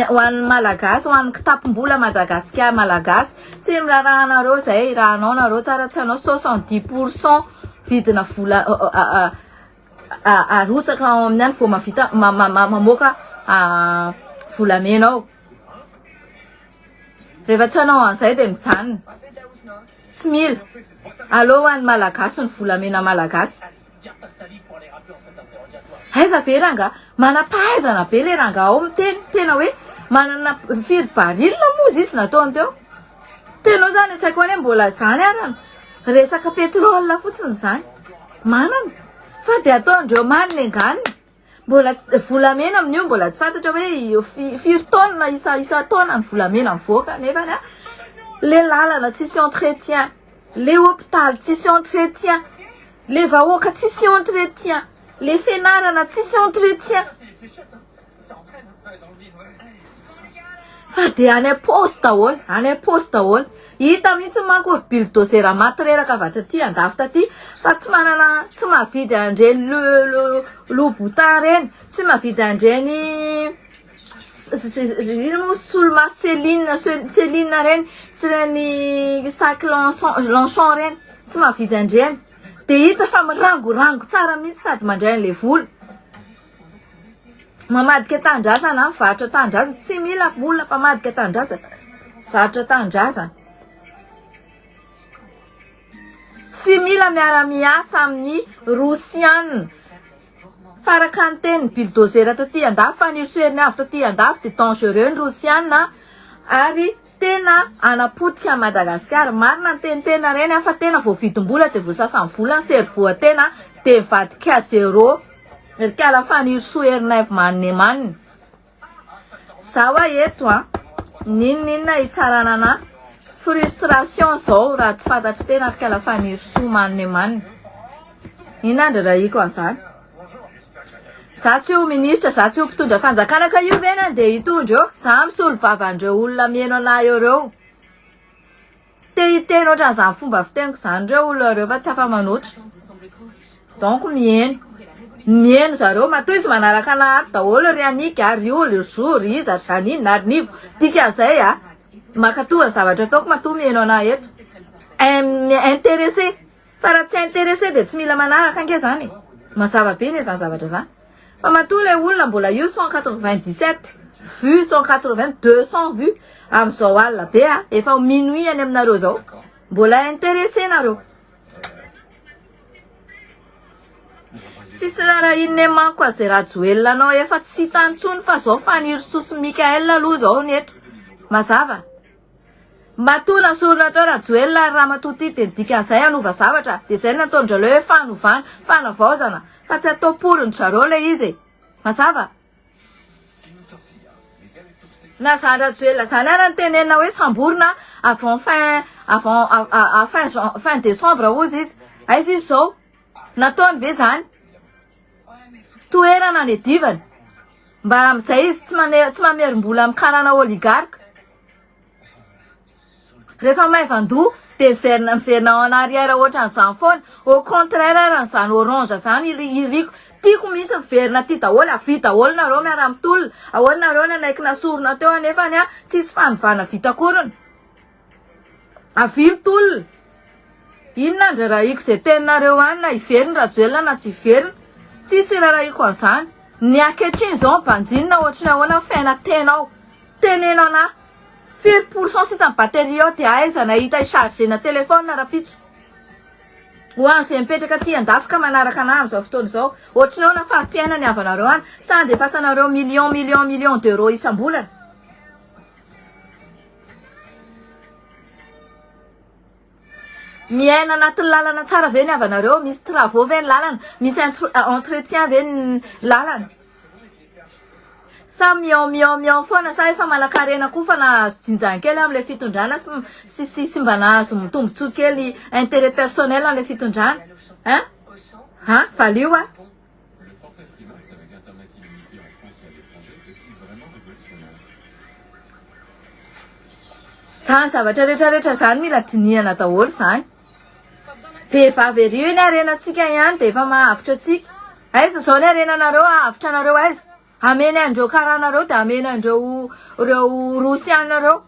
ho an'ny Malagasy, ho an'ny kitapom-bola Madagasikara Malagasy, tsy miraharaha anareo zay, raha hanao nareo tsara tsy hanao, 70 pour cent vidina vola arotsaka ao amin'ny any vao mahavita mamoaka volamena ao. Rehefa tsy hanao an'izay dia mijanona. Tsy mila. Aleo ho an'ny Malagasy ny volamena Malagasy. Aiza be rangah? Manam-pahaizana be le rangah ao miteny. Tena hoe manana firy baril moa izy nataony teo. Tena eo zany an-tsaiko any hoe mbola izany arany. Resaka pétrole fotsiny izany. Manana. Fa dia ataondreo manina enganina. Mbola volamena amin'io mbola tsy fantatra hoe firy taonina isa isan-taona ny volamena mivoaka nefa ny le lalana tsisy entretien, le hôpital tsisy entretien, le vahoaka tsisy entretien, le fianarana tsisy entretien. Fa dia any am-paosy daholo, any am-paosy daholo. Hita mihitsy manko ry bulldozer maty reraka avy taty andafy taty fa tsy manana, tsy mahavidy an'ireny Louboutin ireny, tsy mahavidy an'ireny inona moa solomaso Céline, Céline ireny sy ireny sac Longchamp ireny, tsy mahavidy an'ireny. Dia hita fa mirangorango tsara mihitsy sady mandray an'ilay vola. Mamadika tanindrazana, mivarotra tanindrazana, tsy mila olona mpamadika tanindrazana, mivarotra tanindrazana. Tsy mila miara-miasa amin'ny Rosiana. Faraka ny tenin'ny bulldozer taty andafy, Fanirisoa Heriniavo taty andafy dia dangereux ny Rosiana ary tena hanapotika an'i Madagasikara. Marina ny tenitena ireny fa tena voavidim-bola dia voasasan'ny vola ny cerveau tena dia mivadika zéro. Ry kala Fanirisoa Ernaivo Maninemanina. Za hoa eto a, n'inon'inona hitsarana anah, frustration zao raha tsy fantatry tena ry kala Fanirisoa Maninemanina. Inona andrarahiko an'izany? Za tsy ho ministra, za tsy ho mpitondra fanjakana ka io ve ny andeha hitondra eo? Za misolo vava an'ireo olona mihaino anah eo ireo. Te hiteny ohatran'izany fomba fiteniko izany ireo olona ireo fa tsy afa-manoatra. Donc miheno. Miheno zareo. Matoa izy manaraka anah ato daholo ry Annick a, ry Oly, ry Zo, ry iza, ry Jeanine, ary Nivo. Dikan'izay a, mankatoa ny zavatra ataoko matoa miheno anah eto. Intéressé. Fa raha tsy intéressé dia tsy mila manaraka ange zany e. Mazava be anie zany zavatra zany. Fa matoa ilay olona mbola io 197 vues, 180, 200 vues amin'izao alina be a, efa ho minuit any aminareo zao. Mbola intéressé nareo. Tsisy raharahian'ny manko azy Rajoelina anao efa tsy hitany intsony fa zao Fanirisoa sy Mickaël aloha zao ny eto. Mazava. Matoa nasorina teo Rajoelina ary ramatoa ty dia ny dikan'izay hanova zavatra dia izay no nataon-dry zareo hoe fanovana, fanavaozana fa tsy atao porin-dry zareo ilay izy e! Mazava? Na zany Rajoelina zany ara no tenenina hoe samborina avant fin avant fin jan fin décembre hozy izy, aiza izy zao? Nataony ve zany? Toerana niadivany mba amin'izay izy tsy mane tsy mamerim-bola amin'ny karana oligarque. Rehefa maivan-doha dia miverina miverina en arrière ohatran'izany foana. Au contraire ary an'izany orange izany iriko tiako mihitsy miverina aty daholo, avia daholo nareo miara-mitolona. Ahoana nareo nanaiky nasorina teo anefany an, tsisy fanovana vita akoriny. Avia mitolona. Inona ny rarahiko izay teninareo any na hiverina Rajoelina na tsy hiverina. Tsisy irarahiko an'izany. Ny ankehitriny izao mibanjinina ohatry ny ahoana ny fiainantena ao. Teneno anah. Firy pourcent sisa ny batterie ao dia aiza nahita hi-charger-na téléphone rapitso. Ho an'izay mipetraka aty andafy ka manaraka anah amin'izao fotoana izao. Ohatry ny ahoana fari-piainana ny havanareo any? Sa andefasanareo millions millions millions d'euros isam-bolana? Miaina anatin'ny lalana tsara ve ny havanareo? Misy travaux ve ny lalana? Misy entretien ve ny lalana? Sa miao miao miao foana sa efa manankarena koa fa nahazo jinjany kely amin'ilay fitondrana sy sy sy mba nahazo tombotsoa kely intérêt personnel amin'ilay fitondrana? Hein? Ha? Valio a! Le forfait Freemax avec internet illimité en France et à l'étranger est-il vraiment révolutionnaire? Zany zavatra rehetra rehetra zany mila dinihana daholo zany. Vehivavy ery io ny harenantsika ihany dia efa mahavitra antsika. Aiza zao ny harenanareo hahavitra anareo aiza? Hameny an'ireo karanareo dia hameny an'ireo ireo rosiana ireo.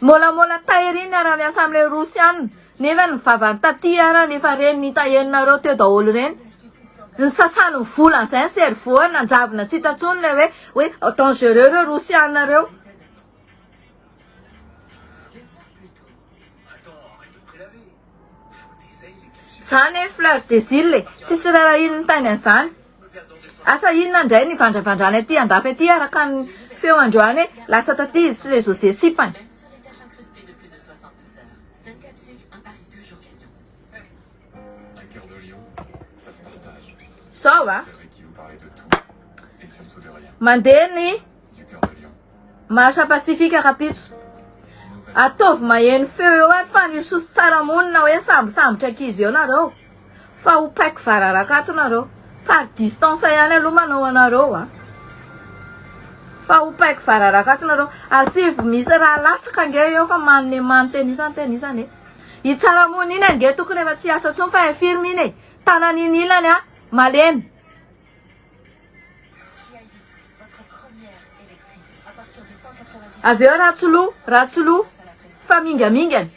Môlamôla tay ery miara-miasa amin'ilay rosiana. Nefa ny vavany taty ara nefa reny hita henonareo teo daholo ireny. Ny sasany ny volany izay ny cerveau-ny nanjavona tsy hita intsony ilay hoe hoe dangereux ireo rosiana ireo. Zany e fleur des îles e, tsisy raharahian'ny tany an'izany. Asa inona indray ny vandravandrany aty andafy aty araka ny feo androany hoe lasa taty izy sy le José sipany. Zao a, mandeha ny Marche pacifique rapitso. Ataovy maheno feo eo ary Fanirisoa sy Tsaramonina hoe sambosambotra ankizy eo nareo fa ho paiko vararaka ato nareo. Par distance ihany aloha manao anareo a. Fa ho paiko vararaka ato nareo. Asivo misy raha latsaka ange eo fa manome many tenisany tenisany e. I Tsaramonina iny ange tokony efa tsy hiasa intsony fa infirme iny e. Tanana iny ilany a malemy. Avy eo ratsy loha, ratsy loha, fa mingamingana.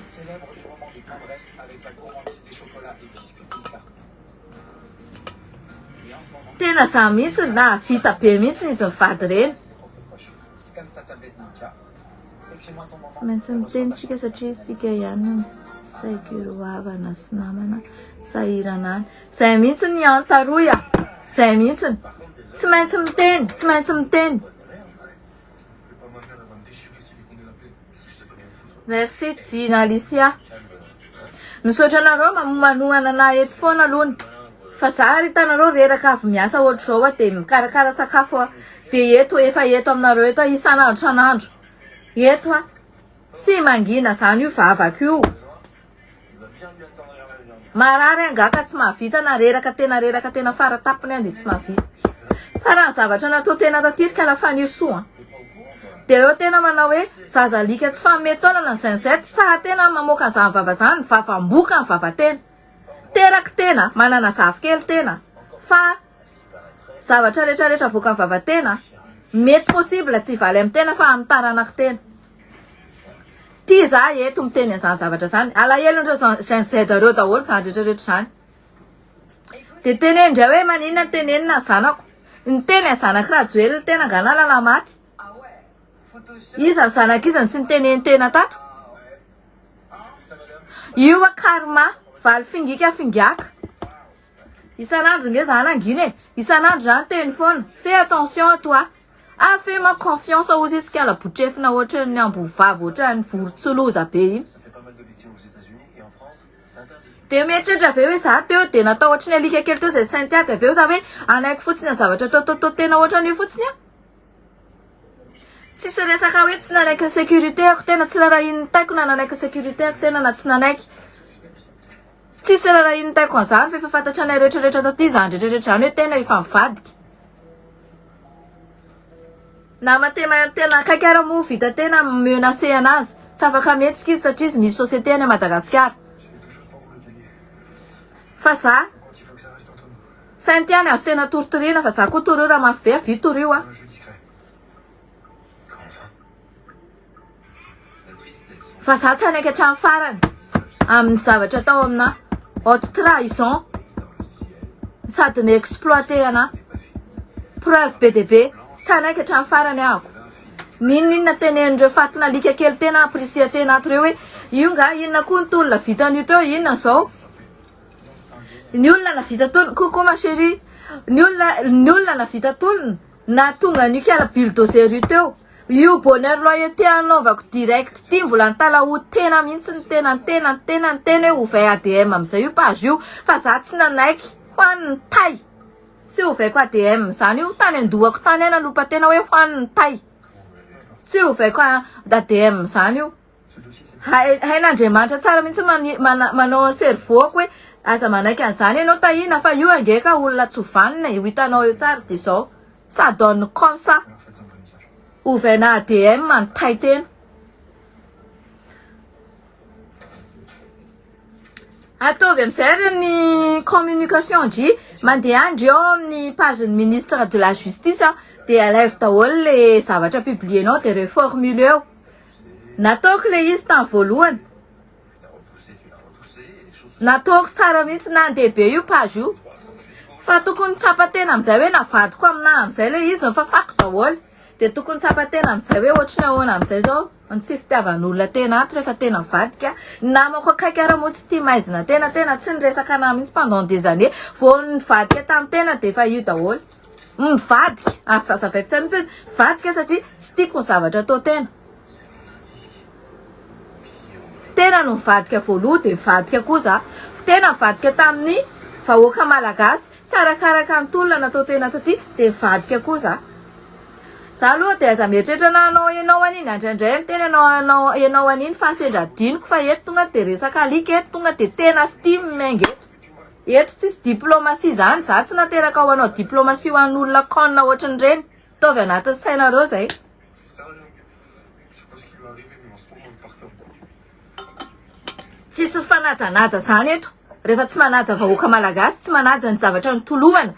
Célèbre les moments de tendresse avec la gourmandise des chocolats et biscuits Milka. Et en ce moment, Tena za mihitsy nahavita be mihitsy izy mivady ireny. c'est pour tes proches. Scanne ta tablette Milka. Tsy maintsy miteny isika satria isika ihany no misaiko ireo havana sy namana sahirana any. Izay mihitsy ny antaroy a! Izay mihitsy. Tsy maintsy miteny, tsy maintsy miteny. Merci Dina Alicia. Misaotra anareo manohana anah eto foana aloha. Fa za ry hitanareo reraka avy miasa ohatr'izao aho dia mikarakara sakafo aho. Dia eto efa eto aminareo eto aho isan'andro isan'andro. Eto aho. Tsy mangina zany io vavako io. Marary angaha ka tsy mahavita na reraka tena reraka tena fara tampony aho dia tsy mahavita. Fa raha ny zavatra natao tena tanterika la Fanirisoa an. Dia eo tena manao hoe zaza alika tsy fanome taolana ny Gen Z, saha tena mamoaka an'izany vava izany, vavam-boka ny vava-tena. Teraky tena, manana zafikely tena. Fa zavatra rehetra rehetra avoakan'ny vava-tena, mety possible tsy hivaly amin'ny tena fa amin'ny taranak'i tena. Ty za eto miteny an'izany zavatra izany. Alahelon'ireo Gen Z ireo daholo izany rehetra rehetra izany. Dia teneno indray hoe maninona ny tenenina ny zanako. Niteny ny zanak'i Rajoelina tena angaha nahalala maty. Iza ny zanak'iza no tsy niteneny tena tato? Io a karma, valy fingika fingaka. Isan'andro nge za nangina e. Isan'andro za niteny foana. Fais attention à toi. Ah fais moi confiance hozy izy kala botrefina ohatran'ny amboa vavy ohatran'ny vorontsiloza be iny. Dia mieritreritra ve hoe za teo dia natao ohatry ny alika kely teo izay Cynthia dia avy eo za hoe hanaiky fotsiny ny zavatra atao tao tao tena ohatran'io fotsiny aho. Tsisy resaka hoe tsy nanaiky ny sécurité ako tena tsy rarahian'ny taiko na nanaiky ny sécurité ako tena na tsy nanaiky. Tsisy rarahian'ny taiko an'izany fa efa fantatra anay rehetra rehetra taty izany rehetra rehetra izany hoe tena efa mivadika. Nama tena tena akaiky ara moa vita tena menacer anazy. Tsy afaka mihetsika izy satria izy misy société any Madagasikara. Fa za Cynthia ny azo tena toritoriana fa za koa torio raha mafy be avia torio a. Fa za tsy hanaiky hatramin'ny farany amin'ny zavatra atao aminà haute trahison sady mi-exploiter anà preuve be dia be tsy hanaiky hatramin'ny farany ahako n'inon'inona tenenin'ireo fatin'alika kely tena apprécier tena ato ireo hoe io nga inona koa ny tolona vitan'io teo inona izao ny olona navita tolona coucou ma chérie ny olona ny olona navita tolona. Nahatonga an'io kala bulldozer io teo. Io bonheur loyauté anaovako direct ity mbola nitalaho tena mihitsy ny tena ny tena ny tena ny tena hoe ovay ADM amin'izay io page io fa za tsy nanaiky ho an'ny tay. Tsy ovaiko ADM izany io tany an-dohako tany aho nanopa tena hoe ho an'ny tay. Tsy ovaiko ADM izany io. Hay hain'Andriamanitra tsara mihitsy mani- mana- manao ny cerveau-ko hoe aza manaiky an'izany ianao Tahiana fa io ange ka olona tsy ho vanona e, ho hitanao eo tsara dia izao. Ça donne comme ça. Ovaina ADM ny tay tena. Ataovy amin'izay ary ny communication ndry, mandeha ndry ao amin'ny page ny ministre de la justice dia alaivo daholo le zavatra publier-nao dia reformuler-o. Nataoko le izy tamin'ny voalohany. Nataoko tsara mihitsy nandeha be io page io. Fa tokony tsapa tena amin'izay hoe navadiko aminà amin'izay le izy nifafako daholo. Dia tokony tsapa tena amin'izay hoe ohatry ny ahoana amin'izay izao ny tsy fitiavan'olona tena ato rehefa tena mivadika. Ny namako akaiky ara moa tsy tia maizina tena, tena tsy niresaka anà mihitsy pendant des années. Vao nivadika tamin'ny tena dia efa io daholo. Mivadika, azavaiko tsara mihitsy hoe mivadika satria tsy tiako ny zavatra atao tena. Tena no nivadika voaloha dia nivadika koa za. Tena nivadika tamin'ny vahoaka malagasy, tsy arakaraka ny tolona natao tena taty dia nivadika koa za. Za aloha dia aza mieritreritra na hanao enao an'iny indraindray miteny anao hanao enao an'iny fa sendra adinoko fa eto tonga dia resaka alika eto tonga dia tena sy tim miainga eto. Eto tsisy diplomatie zany, za tsy nateraka ho anao diplomatie ho an'olona con ohatran'ireny. Ataovy anatin'ny sainareo zay. Tsisy mifanajanaja zany eto. Rehefa tsy manaja vahoaka malagasy, tsy manaja ny zavatra nitolomana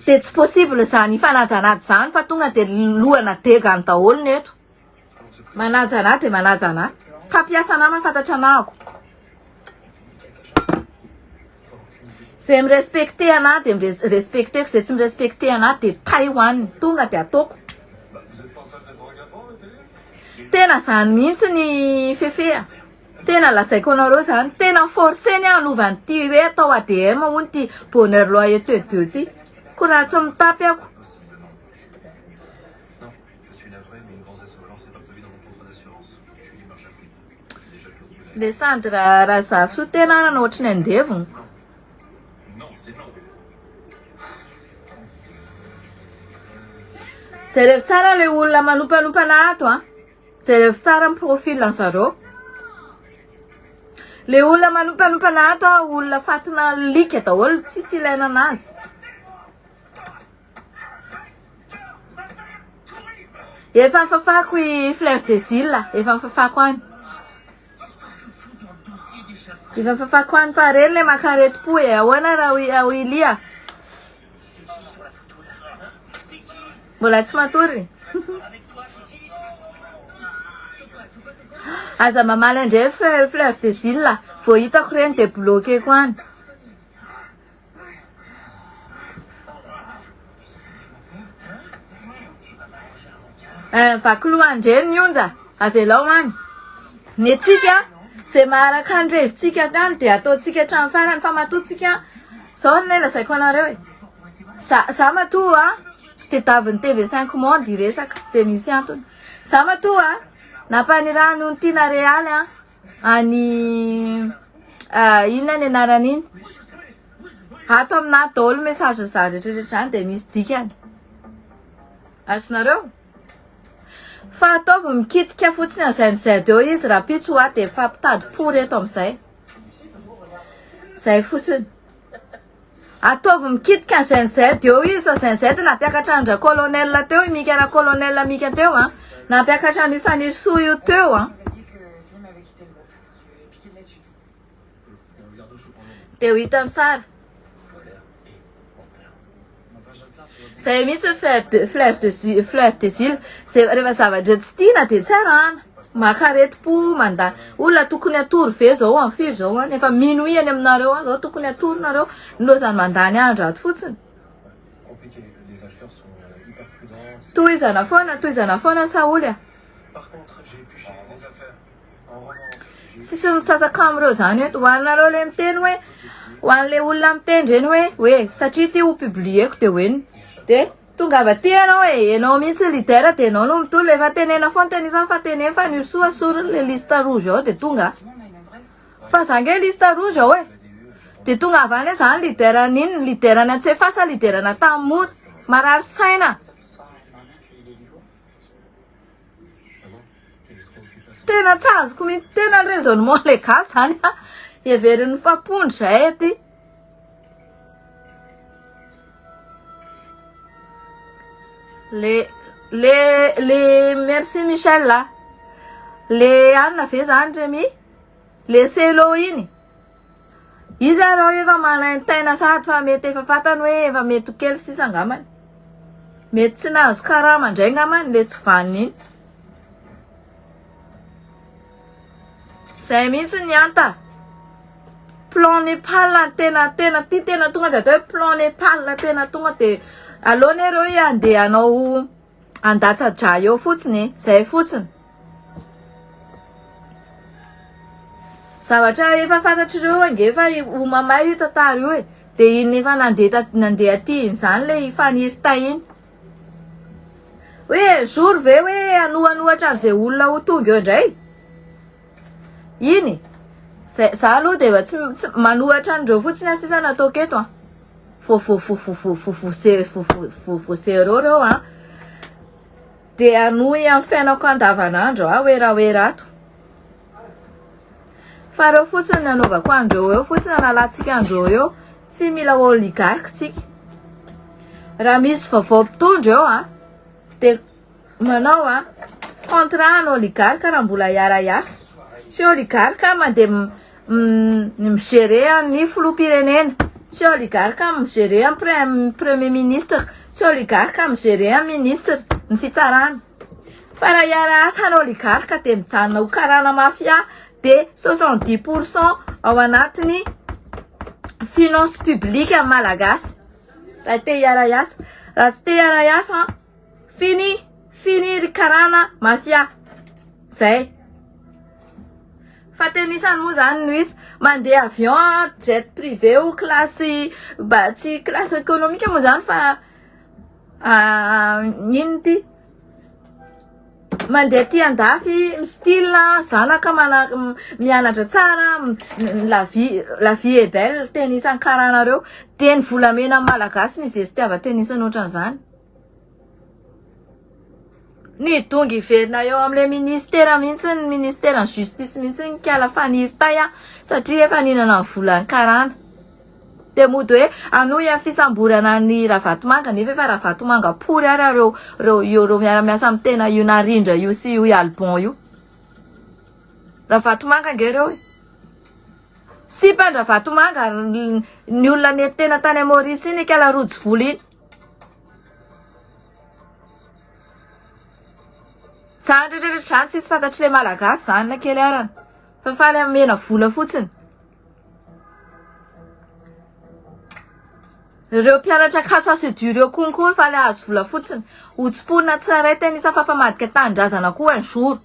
dia tsy possible zany hifanajanaja zany fa tonga dia lohana degany daholo ny eto. Manaja anah dia manaja anah. Mpampiasa anah mahafantatra anahako. Zay mi-respecter anah dia mi-respecter-ko, zay tsy mi-respecter anah dia tay hoaniny, tonga dia ataoko. Tena zany mihitsy ny Fefe a. Tena lazaiko anareo zany, tena forcer-ny aho hanova an'ity hoe atao ADM hono ity bonheur loyauté 2 ity. Koa raha tsy mitapy ako. Le Sandra Razafisoa tena nanao ohatry ny andevony. Jerevo tsara le olona manompanompana ato a. Jerevo tsara ny profil an zareo. Le olona manompanompana ato a, olona fatina alika daholo, tsisy ilaina anazy. Efa nifafako i Fleur des Îles, efa nifafako any. Efa nifafako any fa reny le maka aretim-po e, ahoana raha Willy a? Mbola tsy matory? Aza mamaly indray Fleur Fleur des Îles, vao hitako ireny dia bloquer-ko any. Eh, vaky loha ndreny ny onja, avelao any. Ny antsika, izay maharaka ny revintsika tany dia ataontsika hatramin'ny farany fa matoa tsika, zao anie lazaiko anareo e, za, za matoa tediavin'ny TV 5 monde hiresaka dia misy antony. Za matoa nampanirahany ony tiana realy an, any inona ny anaran'iny? Ato aminà daholo message zany rehetra rehetra zany dia misy dikany. Azonareo? Fa ataovy mikitika fotsiny an'izay an'izay eo izy rahampitso hoa dia mifampitady pory eto amin'izay. Zay fotsiny. Ataovy mikitika ny Gen Z eo izy fa Gen Z nampiakatra an-dra colonel teo i Mika ra colonel Mika teo an. Nampiakatra an'io Fanirisoa io teo an. Dia ho hitany tsara. Zay mihitsy fleur de fleur de fleur des îles. Zay rehefa zavatra tsy tiana dia tsy arahana. Maka aretim-po mandà. Olona tokony hatory ve zao amin'ny firy zao an? Efa minuit any aminareo any zao tokony hatory nareo. Nilaozany mandany andro ato fotsiny. Tohizana foana, tohizana foana Saholy a. Tsisy mitsatsaka amin'ireo zany eto. Ho anareo le miteny hoe, ho an'le olona miteny reny hoe, hoe satria ity ho publier-ko de hoe, de. Tongava aty ianao e, ianao mihitsy leader dia ianao no mitolona, efa tenena foana tenisa fa teneno fa ny soa asoriny le liste rouge ao dia tonga. Fa za nge liste rouge ao e. Dia tonga avy any zany leader an'inona, leader any Antsefa sa leader an'Antanimora. Marary saina. Tena tsy azoko mihitsy, tena ny raisonnement le gasy zany a, heverin'ny fampondro zay aty. Le le le merci Michel a. Le anona ve zany Remy? Le selo iny. Izy arao efa manaintaina sahady fa mety efa fantany hoe efa mety ho kely sisa angambany. Mety tsy nahazo karama indray angambany le tsy vanona iny. Zay mihitsy ny anta. Plan Nepal ny tena tena ty tena tonga de atao hoe plan Nepal tena tonga de aleo nareo handeha hanao Handatsa-drà eo fotsiny e, zay fotsiny. Zavatra efa fantatr'ireo ange fa ho mamay io tantara io e. Dia iny efa nandeha nandeha aty iny izany ilay i Faniry Tahiana. Hoe un jour ve hoe hanohanohatra an'izay olona ho tonga eo indray? Iny. Zay, za aloha dia efa tsy tsy manohatra an'ireo fotsiny aho sisa no ataoko eto an. Voavoavoavoavoavoavoavoavoasereo reo an. Dia hanohy amin'ny fiainako andavanandro aho werawera ato. Fa reo fotsiny ny anaovako an'ireo eo fotsiny analantsika an'ireo eo. Tsy mila oligarque tsika. Raha misy vaovao mpitondra eo an, dia Manao a contrat ny oligarque raha mbola hiara hiasa. Tsy oligarque mandeha mi-gérer ny filoham-pirenena. Tsy oligarque mi-gérer ny premier ministre. Tsy oligarque mi-gérer ny ministre ny fitsarana. Fa raha hiara hiasa ny oligarque dia mijanona ho karana mafia dia 70 pour cent ao anatin'ny finance publique malagasy. Raha te hiara hiasa. Raha tsy te hiara hiasa Fini, fini ry karana mafia. Zay. Fa tenisany moa zany no izy. Mandeha avion, jet privé ou classe, ba tsy classe économique moa zany fa inona ity? Mandeha aty andafy, mi-style, zanaka mana- mianatra tsara, la vie, la vie est belle, tenisany karana reo. Dia ny volamena malagasy ny zestiava tenisany ohatran'izany. Nidongy hiverina eo amin'ilay ministera mihitsy ny ministeran'ny justice mihitsy ny kiala Faniry Tay a, satria efa nihinana ny volan'ny karana. Dia mody hoe hanohy amin'ny fisamborana an'i Ravatomanga nefa efa Ravatomanga pory ary ireo ireo ireo miara-miasa amin'ny tena io Narindra io sy io Alban io. Ravatomanga ange ireo e. Sipa an-dRavatomanga ny olona nety tena tany Maurice iny ikala rojo vola iny. Zany rehetra rehetra zany tsisy fantatry le malagasy zany na kely arany. Fa faly amena vola fotsiny. Ireo mpianatra Ankatso Asedu ireo konko faly ahazo vola fotsiny. Ho tsiponina tsirairay tena isa fampamadika tanindrazana koa un jour.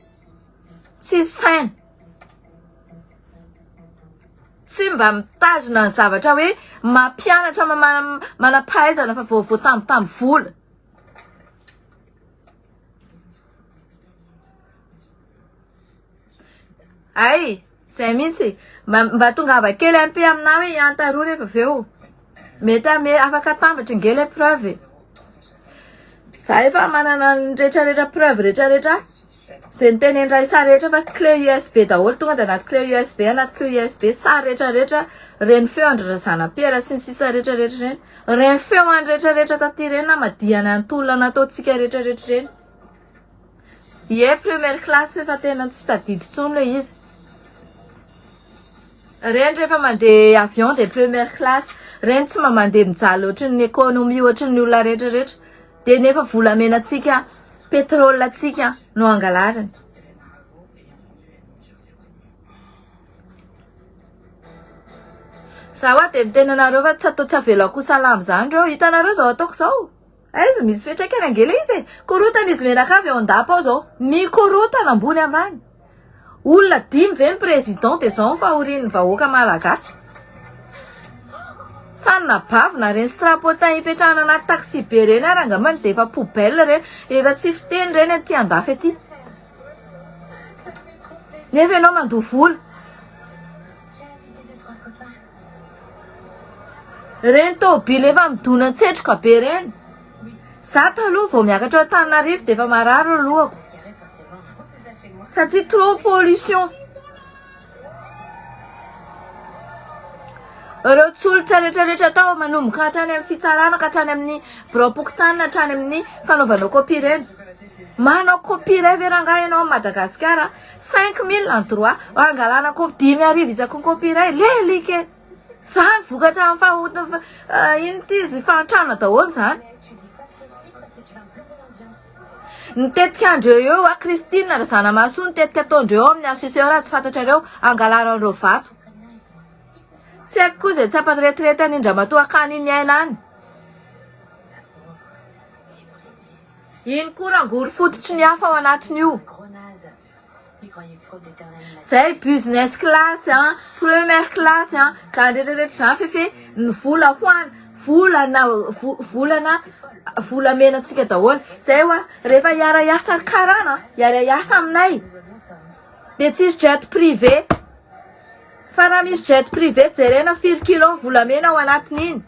Tsisy saina. Tsy mba mitazona ny zavatra hoe mampianatra manam-pahaizana fa vao voatambitamby vola. Ay, zay mihitsy. Mba, mba tongava kely MP aminah hoe hiantaroa rehefa avy eo. Mety ame afaka atambatra nge le preuve e. Za efa manana ny retraretra preuve retraretra. Zay nitenen'i Raissa rehetra fa clé USB daholo tonga de anaty clé USB anaty clé USB sary retraretra reny feo an-dry Razanapiera sy ny sisa retraretra reny. Reny feo any retraretra taty reny namadihana ny tolona nataontsika retraretra reny. Ie première classe efa tena tsy tadidy intsony le izy. Reny rehefa mandeha avion de première classe. Reny tsy mba mandeha mijaly ohatran'ny économie ohatran'ny olona retraretra. Dia nefa volamena tsika, pétrole tsika no angalariny. Za hoa dia miteny anareo fa tsy atao tsy avelako ho salama izany reo. Hitanareo izao ataoko izao? Aiza misy fiantraikany ange le izy e. Korotana izy mianakavy ao an-dapa ao izao. Mikorotana ambony ambany. Olona dimy ve ny président dia izao ny fahorian'ny vahoaka malagasy. Sanabavy na reny strapotin ipetrahana anaty taxi be reny ary angambany dia efa poubelle reny, efa tsy fiteny reny aty andafy aty. Nefa ianao mandoa vola. Reny tôbily efa midonan-tsetroka be reny. Za taloha vao miakatra ao Antananarivo dia efa marary ny lohako. Satria trop pollution. Ireo tsolotra rehetra rehetra atao manomboka hatrany amin'ny fitsarana ka hatrany amin'ny biraom-pokontany hatrany amin'ny fanaovanao copie ireny. Manao copie iray ve rangahy ianao amin'i Madagasikara? 5000 ny droit, angalana copie 5000 isaky ny copie iray, lelika e! Zany vokatra amin'ny fahotana ino ity izy fahantrana daholo zany. Ny tetika andreo eo a Christine Razanamahasoa ny tetika ataondreo eo amin'ny HCC eo raha tsy fantatrareo angalaran'ireo vato. Tsy haiko koa izay tsy hamparetirety an'iny Ramatoa akany iny aina any. Iny koa rangory fototry ny hafa ao anatin'io. Zay business class an, première classe an, zany rehetra rehetra zany fefe ny vola hoany, volana volana volamena antsika daholo. Zay hoa rehefa hiara hiasa ry karana, hiara hiasa aminay de tsisy jet privé. Fa raha misy jet privé jerena firy kilo ny volamena ao anatin'iny.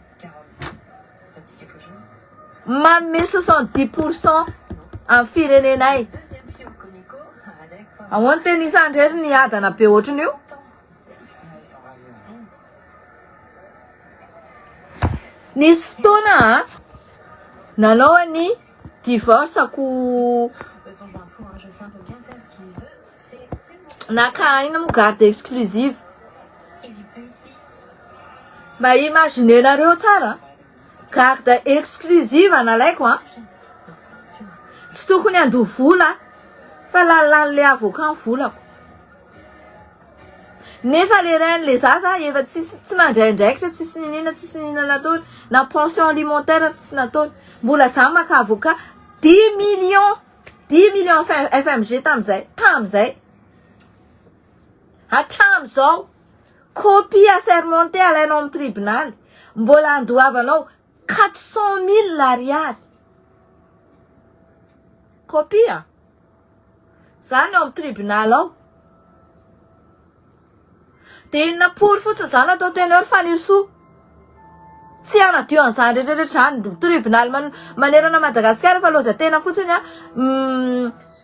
Manome 70 pour cent amin'ny firenenay. Ahoana tena isan-drery ny adana be ohatran'io? Nisy fotoana a nanao ny divorce ko naka inona moa garde exclusive. Mba imaginer-nareo tsara Garde exclusive nalaiko an! Tsy tokony handoa vola fa lanilanin'le avocat ny volako. Nefa le rain'le zaza efa tsisy tsy nandray andraikitra tsisy niniana tsisy niniana nataony na pension alimentaire tsy nataony. Mbola za maka avocat dix millions dix millions FMG tamizay tamizay hatramizao. Copie assermentée alainao amin'ny tribonaly, mbola andoavanao 400 000 ariary. Copie a! Zany ao amin'ny tribunal ao. Dia inona pory fotsiny zany atao teneur Fanirisoa. Tsy hanadio an'izany rehetra rehetra izany. Tribunal manerana Madagasikara fa loza tena fotsiny a.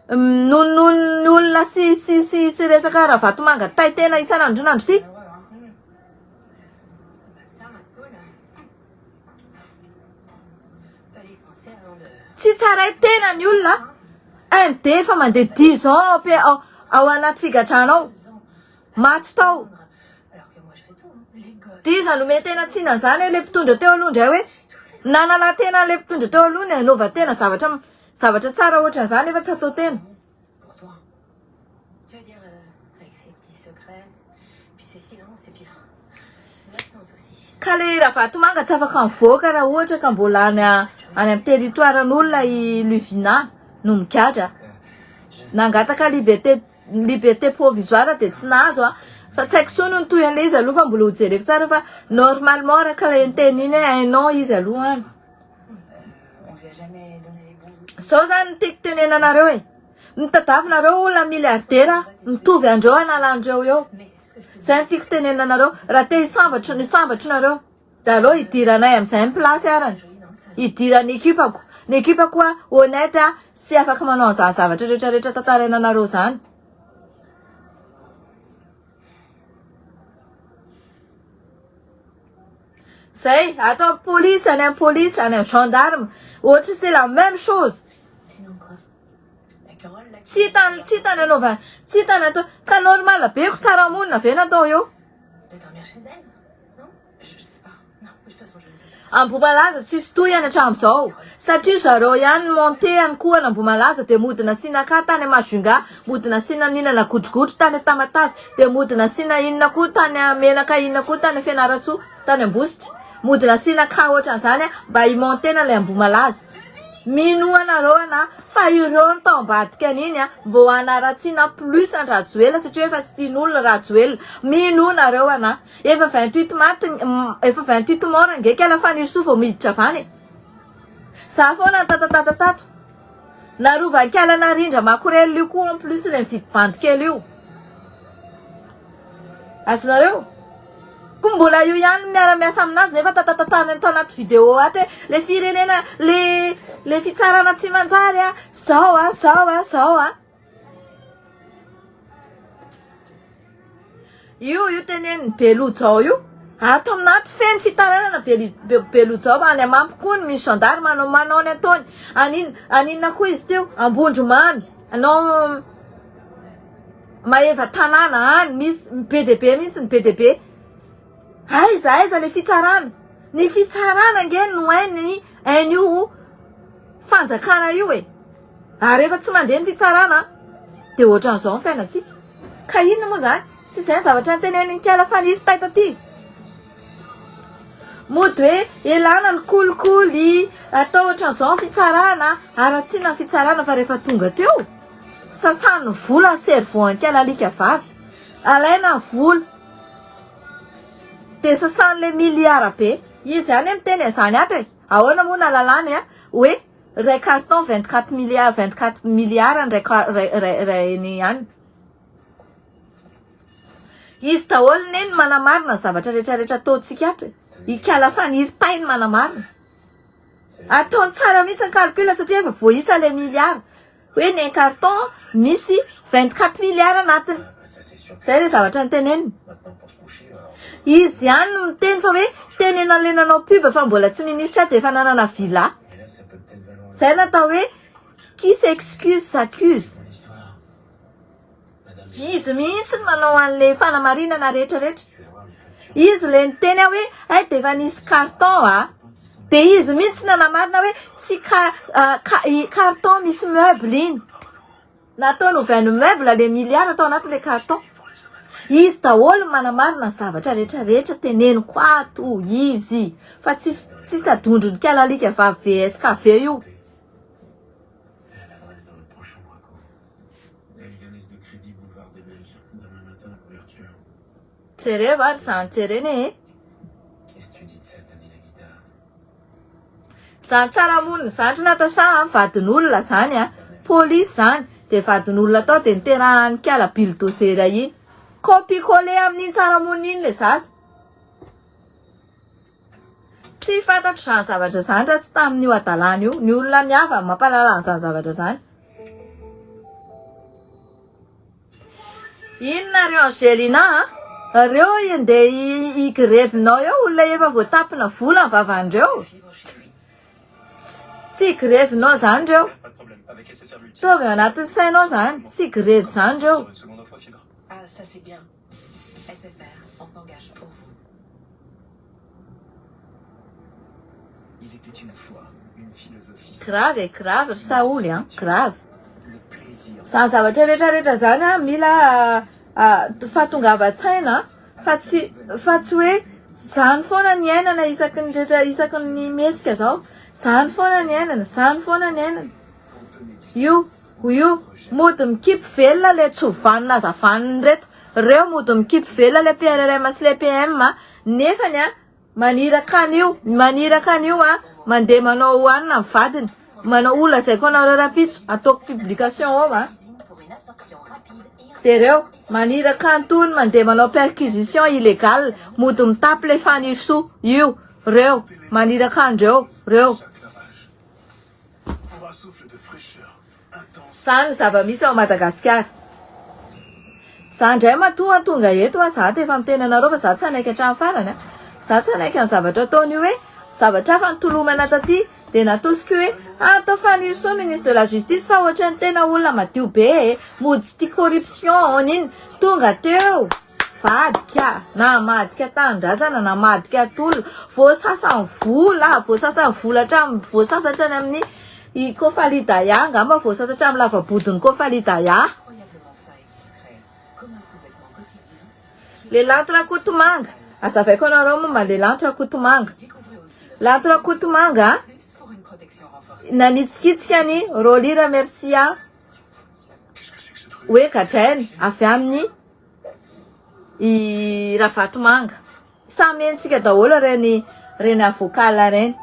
Minonono olona sy sy sy sy resaka Ravatomanga tay tena isan'andronandro ity. Tsy tsaray tena ny olona. MD efa mandeha 10 ans ao ao anaty figadrana ao. Maty tao. Dia iza no tena tsiny an'izany e? Le mpitondra teo aloha indray hoe nanala tena an'le mpitondra teo aloha ny hanaova tena zavatra zavatra tsara ohatran'izany nefa tsy atao tena. Ka le Ravatomanga tsy afaka mivoaka raha ohatra ka mbola any any amin'ny territoire an'olona i Luvina no migadra. Nangataka liberté Liberté provisoire dia tsy nahazo a! Fa tsy haiko intsony ny tohin'ilay izy aloha fa mbola ho jereko tsara fa normalement araka ilay niteny iny hoe un an izy aloha any. Zao zany ny tiako tenenana anareo e! Mitadavy nareo olona milliardaire mitovy andreo analandreo eo. Zay ny tiako tenenana anareo. Raha te hisambatry ny sambatry nareo. Dia aleo hidiranay amin'izay ny place arany. Hidiran'ny ekipako. Ny ekipako a, honnête a, sy afaka manao an'izany zavatra rehetra rehetra tantaraina anareo izany. Zay, ato amin'ny police, any amin'ny police, any amin'ny gendarme, ohatry c'est la même chose. Tsy hitany, tsy hitany anaovana, tsy hitany atao, ka normal be ko tsara monina ve natao eo. Ambohimalaza tsisy tohiny hatramin'izao satria zareo ihany ny monte ihany koa any Ambohimalaza dia mody nasiana ka tany Majunga, mody nasiana nihinana godrogodro tany Tamatave, dia mody nasiana inona koa tany menaka inona koa tany Fianarantsoa, tany Ambositra, mody nasiana ka ohatran'izany mba hi-montena ilay Ambohimalaza. Minoa anareo ana fa ireo no tao ambadika an'iny a, mbô hanaratsiana plus an-dRajoelina satria efa tsy tian'olona Rajoelina. Minoa nareo ana. Efa 28 maty, efa 28 mort ange kala Fanirisoa vao miditra avy any e. Za foana nitatatata tato. Narovan'i-kala narindra makorel io koa en plus le mividy bandy kely io. Azonareo? Koa mbola io ihany no miara-miasa aminazy nefa tatatatany ato anaty vidéo ato hoe le firenena le le fitsarana tsy manjary a, zao a, zao a, zao a. Io io tenenin'i Belojao io. Ato aminaty feno fitarainana Belojao any Amampy koa ny misy gendarme no manao ny ataony. Aninona aninona koa izy teo Ambondromamy. Anao Maeva tanàna any misy be dia be mihitsy ny be dia be. Aiza aiza le fitsarana? Ny fitsarana ange no hainy hain'io fanjakana io e. Ary rehefa tsy mandeha ny fitsarana dia ohatran'izao ny fiainantsika. Ka inona moa izany? Tsy izay ny zavatra notenenin'i Kiala Faniry tay taty. Mody hoe elana ny kolikoly, atao ohatran'izao ny fitsarana, haratsiana ny fitsarana fa rehefa tonga teo, sasany ny vola ny cerveau an'i Kiala alika vavy. Alaina ny vola. Dia sasany le milliard be. Izy ihany miteny an'izany ato e. Ahoana moa nahalalany hoe Ray carton 24 milliards 24 milliards ny ray ray ray ny any. Izy daholo ne no manamarina ny zavatra rehetra rehetra ataontsika ato e. Ikala Faniry tay no manamarina. Ataony tsara mihitsy ny calcul satria efa voaisa le milliards. Hoe ny un carton misy 24 milliards anatiny. Zay le zavatra noteneniny. Izy ihany no miteny fa hoe tenena le nanao pub fa mbola tsy ministra dia efa nanana villa. Zay natao hoe qui s'excuse s'accuse. Izy mihitsy no manao an'le fanamarinana rehetra rehetra. Izy le niteny aho hoe hay dia efa nisy carton a. Dia izy mihitsy nanamarina hoe tsy carton misy meuble iny. Nataony ovainy meuble le milliard tao anaty le carton. Izy daholo no manamarina ny zavatra rehetra rehetra teneniko ato izy fa tsisy tsisy adondron'ny kalalika vavy VSKV io. Jereo ary izany jerena e. Zany tsara monina zany ry Natacha a, vadin'olona zany a, polisy zany, de vadin'olona tao de niterahan'ny kala bulldozer iny. Copie coller amin'iny tsara monina iny le zaza. Tsy fantatro izany zavatra izany raha tsy tamin'io hadalana io. Ny olona ny havany mampahalala an'izany zavatra izany. Inona ry Angelina a? Reo andeha hi-grevinao eo olona efa voatapina vola ny vavandreo. Tsy hi-grevinao zany reo. Ataovy ao anatin'ny sainao zany, tsy hi-grevy zany reo. Grave e, grave ry Saholy an, grave. Zany zavatra rehetra rehetra zany an, mila fahatongavan-tsaina fa tsy fa tsy hoe zany foana ny iainana isaky ny rehetra isaky ny mihetsika zao, zany foana ny iainana, zany foana ny iainana. Io, io, mody mikipy velona le tsy ho vanona aza vanona reto. Reo mody mikipy velona le PRRM sy le PM nefany a maniraka an'io maniraka an'io a mandeha manao hohanina ny vadiny manao ho lazaiko anareo rapitso ataoko publication ao a jereo maniraka an'itony mandeha manao perquisition illegale mody mitapy le Fanirisoa io reo maniraka andreo reo Zany ny zava-misy ao Madagasikara. Za ndray matoa tonga eto a, za de efa miteny anareo fa za tsy hanaiky hatramin'ny farany a. Za tsy hanaiky ny zavatra ataony io hoe zavatra hafa nitolomana taty de natosiko io hoe ah atao Fanirisoa ministre de la justice fa ohatran'ny tena olona madio be e, mody tsy tia corruption n'inona. Tonga teo vadika, namadika tanindrazana, namadika tolona, voasasa ny vola, voasasa ny vola hatramin'ny voasasa hatrany amin'ny i Kofalidaya angamba voasasa hatramin'ny lava-bodin'i Kofalidaya. Le Lanto Rakotomanga, azavaiko anareo momba le Lanto Rakotomanga. Lanto Rakotomanga. Nanitsikitsika an'i Rolly Ramercia hoe gadraina avy amin'ny i Ravatomanga. Samy henontsika daholo ireny ireny avocat ireny.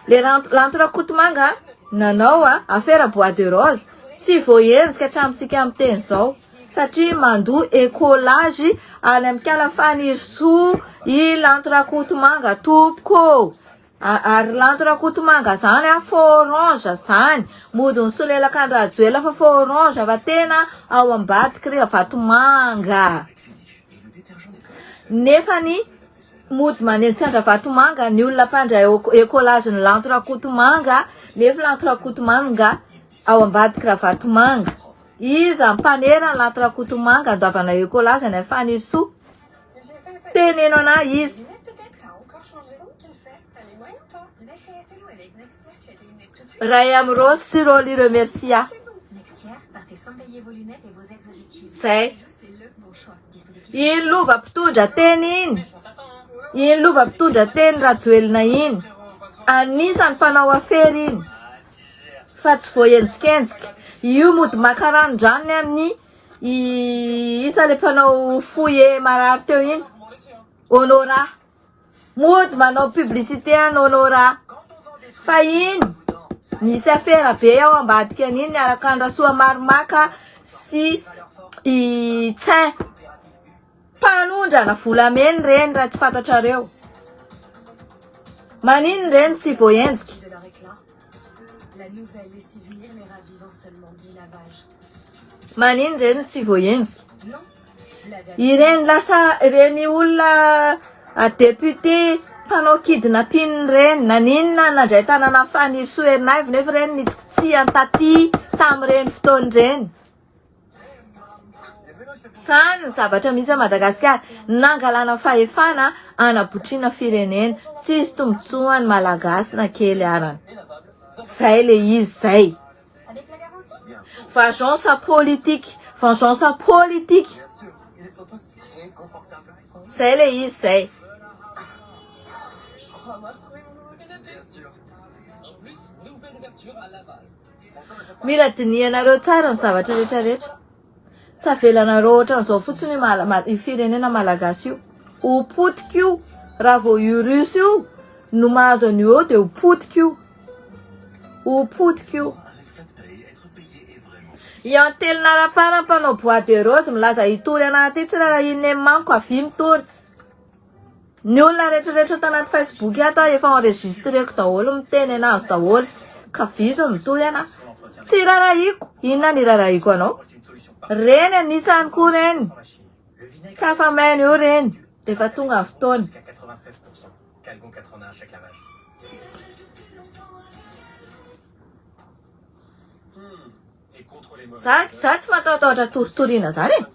Le Lanto Rakotomanga nanao afera bois de rose tsy voahenjika hatramintsika miteny izao satria mandoa écolage any amin'ny kala Fanirisoa i Lanto Rakotomanga tompoko. Ary Lanto Rakotomanga zany a faux orange zany mody nisolelaka an-dRajoelina fa faux orange fa tena ao ambadiky ry Ravatomanga nefany mody manenjika an-dRavatomanga ny olona mpandray écolage ny Lanto Rakotomanga nefa Lanto Rakotomanga ao ambadiky Ravatomanga iza mpanera ny Lanto Rakotomanga andoavana écolage any Fanirisoa Teneno anah izy. Ray am Rose sy Rolly Remercia. Zay. Iny lova mpitondra teny iny. Iny lova mpitondra teny Rajoelina iny. Anisany mpanao afera iny. Fa tsy voahenjikenjika. Io mody maka ranondranony amin'ny I isa le mpanao fouille marary teo iny? Honora. Mody manao publicité an'i Honora. Fa iny misy afera be ao ambadika an'iny miaraka an'i Rasoamaromaka sy i Tsin. Mpanondrana volamena ireny raha tsy fantatrareo. Maninona ireny tsy voahenjika? Manino ireny tsy voahenjika? Ireny lasa ireny olona député mpanao kidnapping ireny naninona nandray tanana an'i Fanirisoa Ernaivo nefa ireny nitsikitsiany taty tamin'ireny fotoana ireny. Zany ny zavatra misy à Madagasikara. Nangalana fahefana hanabotriana firenena. Tsisy tombotsoa ny Malagasy na kely arany. Zay le izy zay. Vengeance politique. Vengeance politique. Zay le izy zay. Mila dinihanareo tsara ny zavatra rehetra rehetra. Tsy avelanareo ohatran'izao fotsiny io mala- io firenena malagasy io. Ho potika io. Raha vao io russe io no mahazo an'io eo dia ho potika io. Ho potika io. I Antelina Rapara mpanao bois de rose milaza hitory anah aty tsy rarahian'i Neny manko avia mitory. Ny olona rehetra rehetra tanaty Facebook ato aho efa enregistreko daholo miteny anazy daholo ka vizo mitory ana tsy rarahiko inona ny rarahiko anao reny anisany koa reny tsy afa-maina eo reny rehefa tonga ny fotoana Za za tsy matahotahotra toritoriana zany e.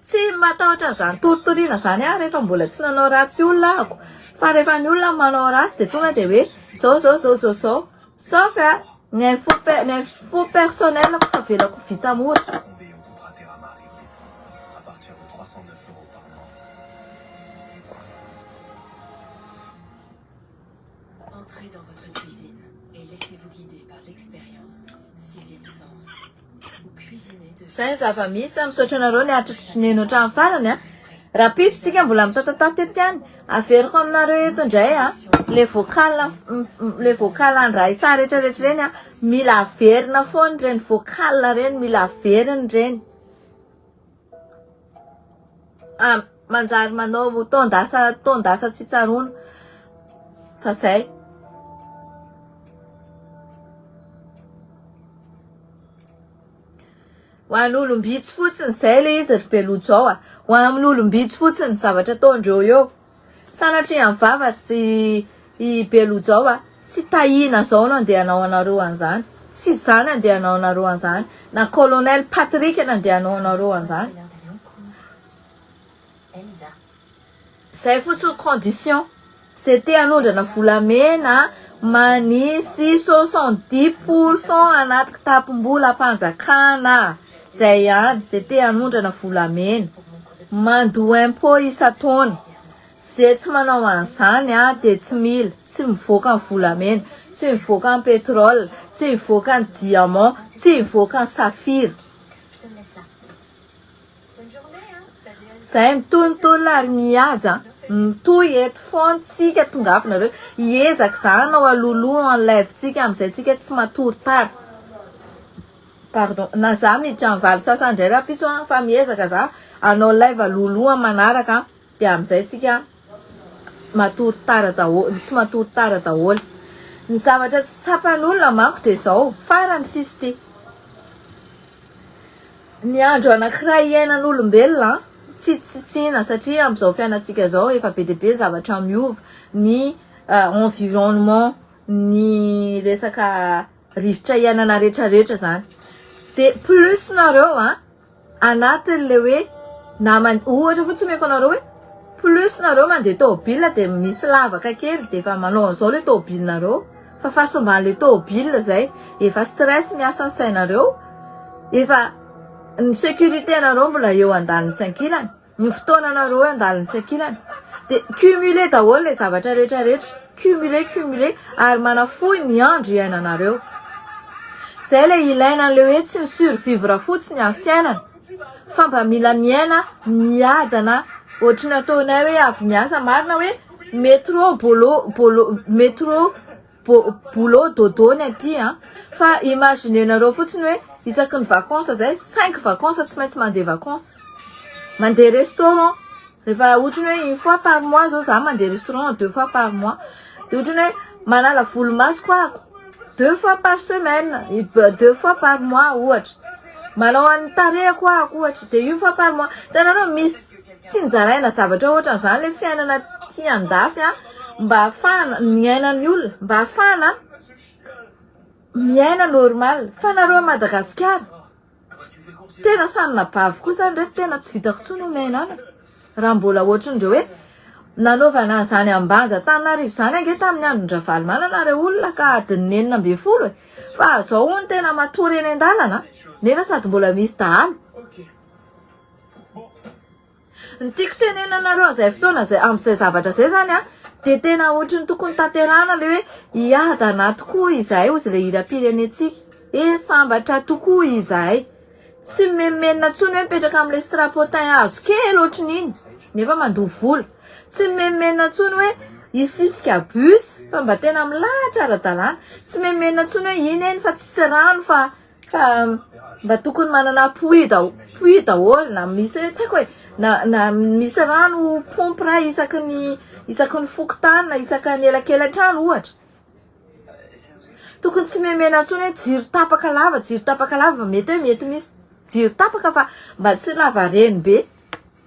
Tsy matahotra an'izany toritoriana zany aho rehefa mbola tsy nanao ratsy olona ahako. Fa rehefa ny olona manao ratsy dia tonga dia hoe zao zao zao zao zao. Sauf a ny info ny info personnel ko tsy avelako vita mora. Entrez dans votre cuisine et laissez-vous guider par l'expérience Sixième Sens où cuisiner devient Zay ny zava-misy a, misaotra anareo niatritra neno hatramin'ny farany a. Rahampitso tsika mbola mitatatata eto ihany. Averiko aminareo eto indray a, le vocal le vocal andraisa rehetra rehetra ireny a, mila averina foana ireny vocal ireny, mila averina ireny. Ah, manjary manao taon-dasa taon-dasa tsy tsaroana. Fa zay. Ho an'olom-bitsy fotsiny zay le izy ry Belojao a. Ho an'olom-bitsy fotsiny ny zavatra ataondreo eo. Sanatria ny vava ry tsy i Belojao a. Tsy Tahina zao no andeha hanao anareo an'izany. Tsy za no andeha hanao anareo an'izany. Na colonel Patrick no andeha hanao anareo an'izany. Zay fotsiny condition. Ze te hanondrana volamena manisy 70% anaty kitapom-bolam-panjakana. Zay ihany, ze te hanondrana volamena. Mandoa impôt isan-taona. Ze tsy manao an'izany a dia tsy mila, tsy mivoaka ny volamena, tsy mivoaka ny pétrole, tsy mivoaka ny diamant, tsy mivoaka ny safira. Zay mitohy ny tolona ary mihaja mitohy eto foana tsika tongava nareo hiezaka za hanao alohaloha en live tsika amizay tsika tsy matory tara. Pardon, na za miditra amin'ny valo sasany indray rahampitso an, fa miezaka za hanao live alohaloha amin'ny manaraka an, dia amin'izay tsika matory tara daholo, tsy matory tara daholo. Ny zavatra tsy tsapan'olona manko dia izao, farany sisa ity. Ny andro anankiray iainan'olombelona an, tsy tsitsiana satria amin'izao fiainantsika izao efa be dia be zavatra miova, ny environnement, ny resaka rivotra iainana retraretra zany de plus nareo a anatin'le hoe naman ohatra fotsiny omeko anareo hoe plus nareo mandeha tôbila de misy lavaka kely de efa manao an'izao le tôbilinareo fa fahasomban'le tôbila zay efa stress miasa ny sainareo efa ny sécurité nareo mbola eo andaniny sy ankilany Ny fotoananareo eo andaliny sy ankilany dia cumuler daholo ilay zavatra rehetra rehetra, cumuler cumuler ary manafohy ny andro iainanareo. Izay ilay ilaina an'ilay hoe tsy mi-survivre fotsiny amin'ny fiainana fa mba mila miaina miadana ohatry ny ataonay hoe avy miasa marina hoe métro boulot boulot métro boulot dodo ny aty an fa imaginez-nareo fotsiny hoe isaky ny vacances zay cinq vacances tsy maintsy mandeha vacances mandeha restaurant rehefa ohatrany hoe une fois par mois zao za mandeha restaurant deux fois par mois de ohatrany hoe manala volomaso ahako deux fois par semaine deux fois par mois ohatra manao an'ny tarehako ahako ohatra de une fois par mois hitanareo misy Tsinjaraina zavatra ohatran'izany le fiainana aty andafy a, mba ahafahana miainan'ny olona, mba ahafahana miaina normal. Fa nareo à Madagasikara, tena sanina bavy koa zany reto, tena tsy vitako intsony ny miaina any. Raha mbola ohatran'ireo hoe nanaovana an'izany Ambanja Antananarivo izany ange tamin'ny andron-dRavalomanana re olona ka adin'ny 16 e. Fa zao hono tena matory eny an-dalana nefa sady mbola misy dahalo. Ny tiako tenenina anareo amin'izay fotoana izay amin'izay zavatra izay zany an, dia tena ohatry ny tokony tanterahana ilay hoe hiadana tokoa izahay hozy ilay hiram-pirenentsika. He sambatra tokoa izahay. Tsy mimenomenona intsony hoe mipetraka amin'ilay strapontin hazo kely ohatry ny iny nefa mandoa vola. Tsy mimenomenona intsony hoe hisisika bus fa mba tena milahatra ara-dalàna. Tsy mimenomenona intsony hoe iny eny fa tsisy rano fa Fa mba tokony manana puits daholo, puits daholo na misy hoe tsy haiko e, na na misy rano pompy raha isaky ny isaky ny fokontany na isaka ny elakelan-trano ohatra. Tokony tsy memena intsony hoe jiro tapaka lava, jiro tapaka lava fa mety hoe mety misy jiro tapaka fa mba tsy lavareny be.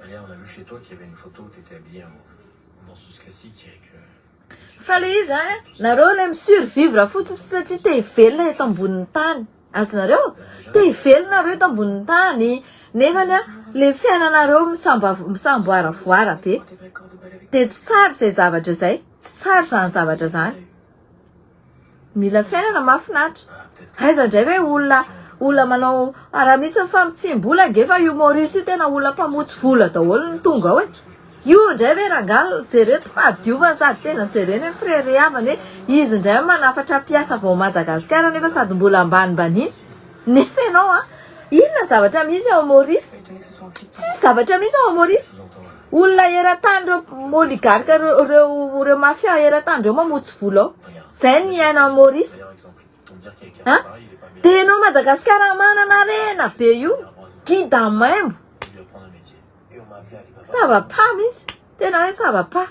D'ailleurs, on a vu chez toi qu'il y avait une photo où t'étais habillée en, en danseuse classique avec euh, Fa le izy an, nareo le mi-survivre fotsiny satria te hivelona eto ambonin'ny tany. Azonareo? Te hivelona nareo eto ambonin'ny tany, nefany an, le fiainanareo misamba misamboaravoara be. De tsy tsara izay zavatra izay, tsy tsara izany zavatra izany. Mila fiainana mahafinaritra. Aiza indray ve olona olona manao raha misy ny famotsiam-bola ange fa io Maurice io tena olona mpamotsy vola daholo no tonga ao e. Io indray ve rangahy jereo ty fahadiovany sady tena jerena hoe fireharehàvany hoe izy indray no manafatra mpiasa avy ao Madagasikara nefa sady mbola ambanimbaniana. Nefa ianao an, inona ny zavatra misy ao Maurice? Tsisy zavatra misy ao Maurice. Olona eran-tany ireo oligarque ireo ireo ireo mafia eran-tany ireo mamotsy vola ao. Zay ny iaina ao Maurice. Hein? Dia ianao Madagasikara manana harena be io, gida maimbo. Ça va pas mihitsy. Tena hoe ça va pas.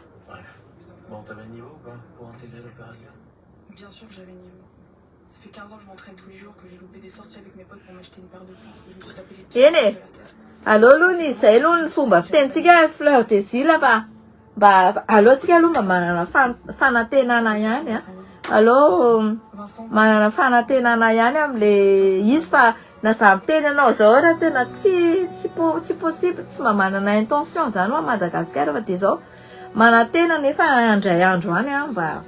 Bien sûr que j'avais le niveau. Ça fait 15 ans que je m'entraîne tous les jours, que j'ai loupé des sorties avec mes potes pour m'acheter une paire de pointes, que je me suis tapé les pieds Eny e. Aleo aloha ny izay aloha ny fomba fitenintsika fleur des îles fa mba aleo tsika aloha mba manana fanantenana ihany a. Aleo manana fanantenana ihany am'le izy fa na za miteny anao zao raha tena tsy tsy po- tsy possible tsy mba manana intention zany ho a Madagasikara fa de zao manantena nefa indray andro any a mba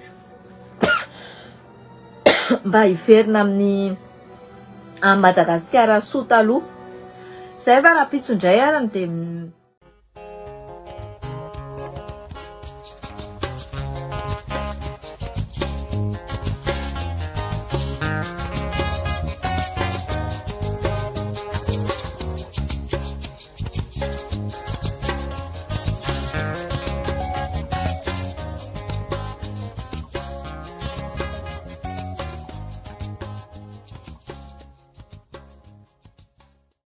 mba hiverina amin'ny amin'i Madagasikara soa taloha. Zay fa rahampitso indray arany dia.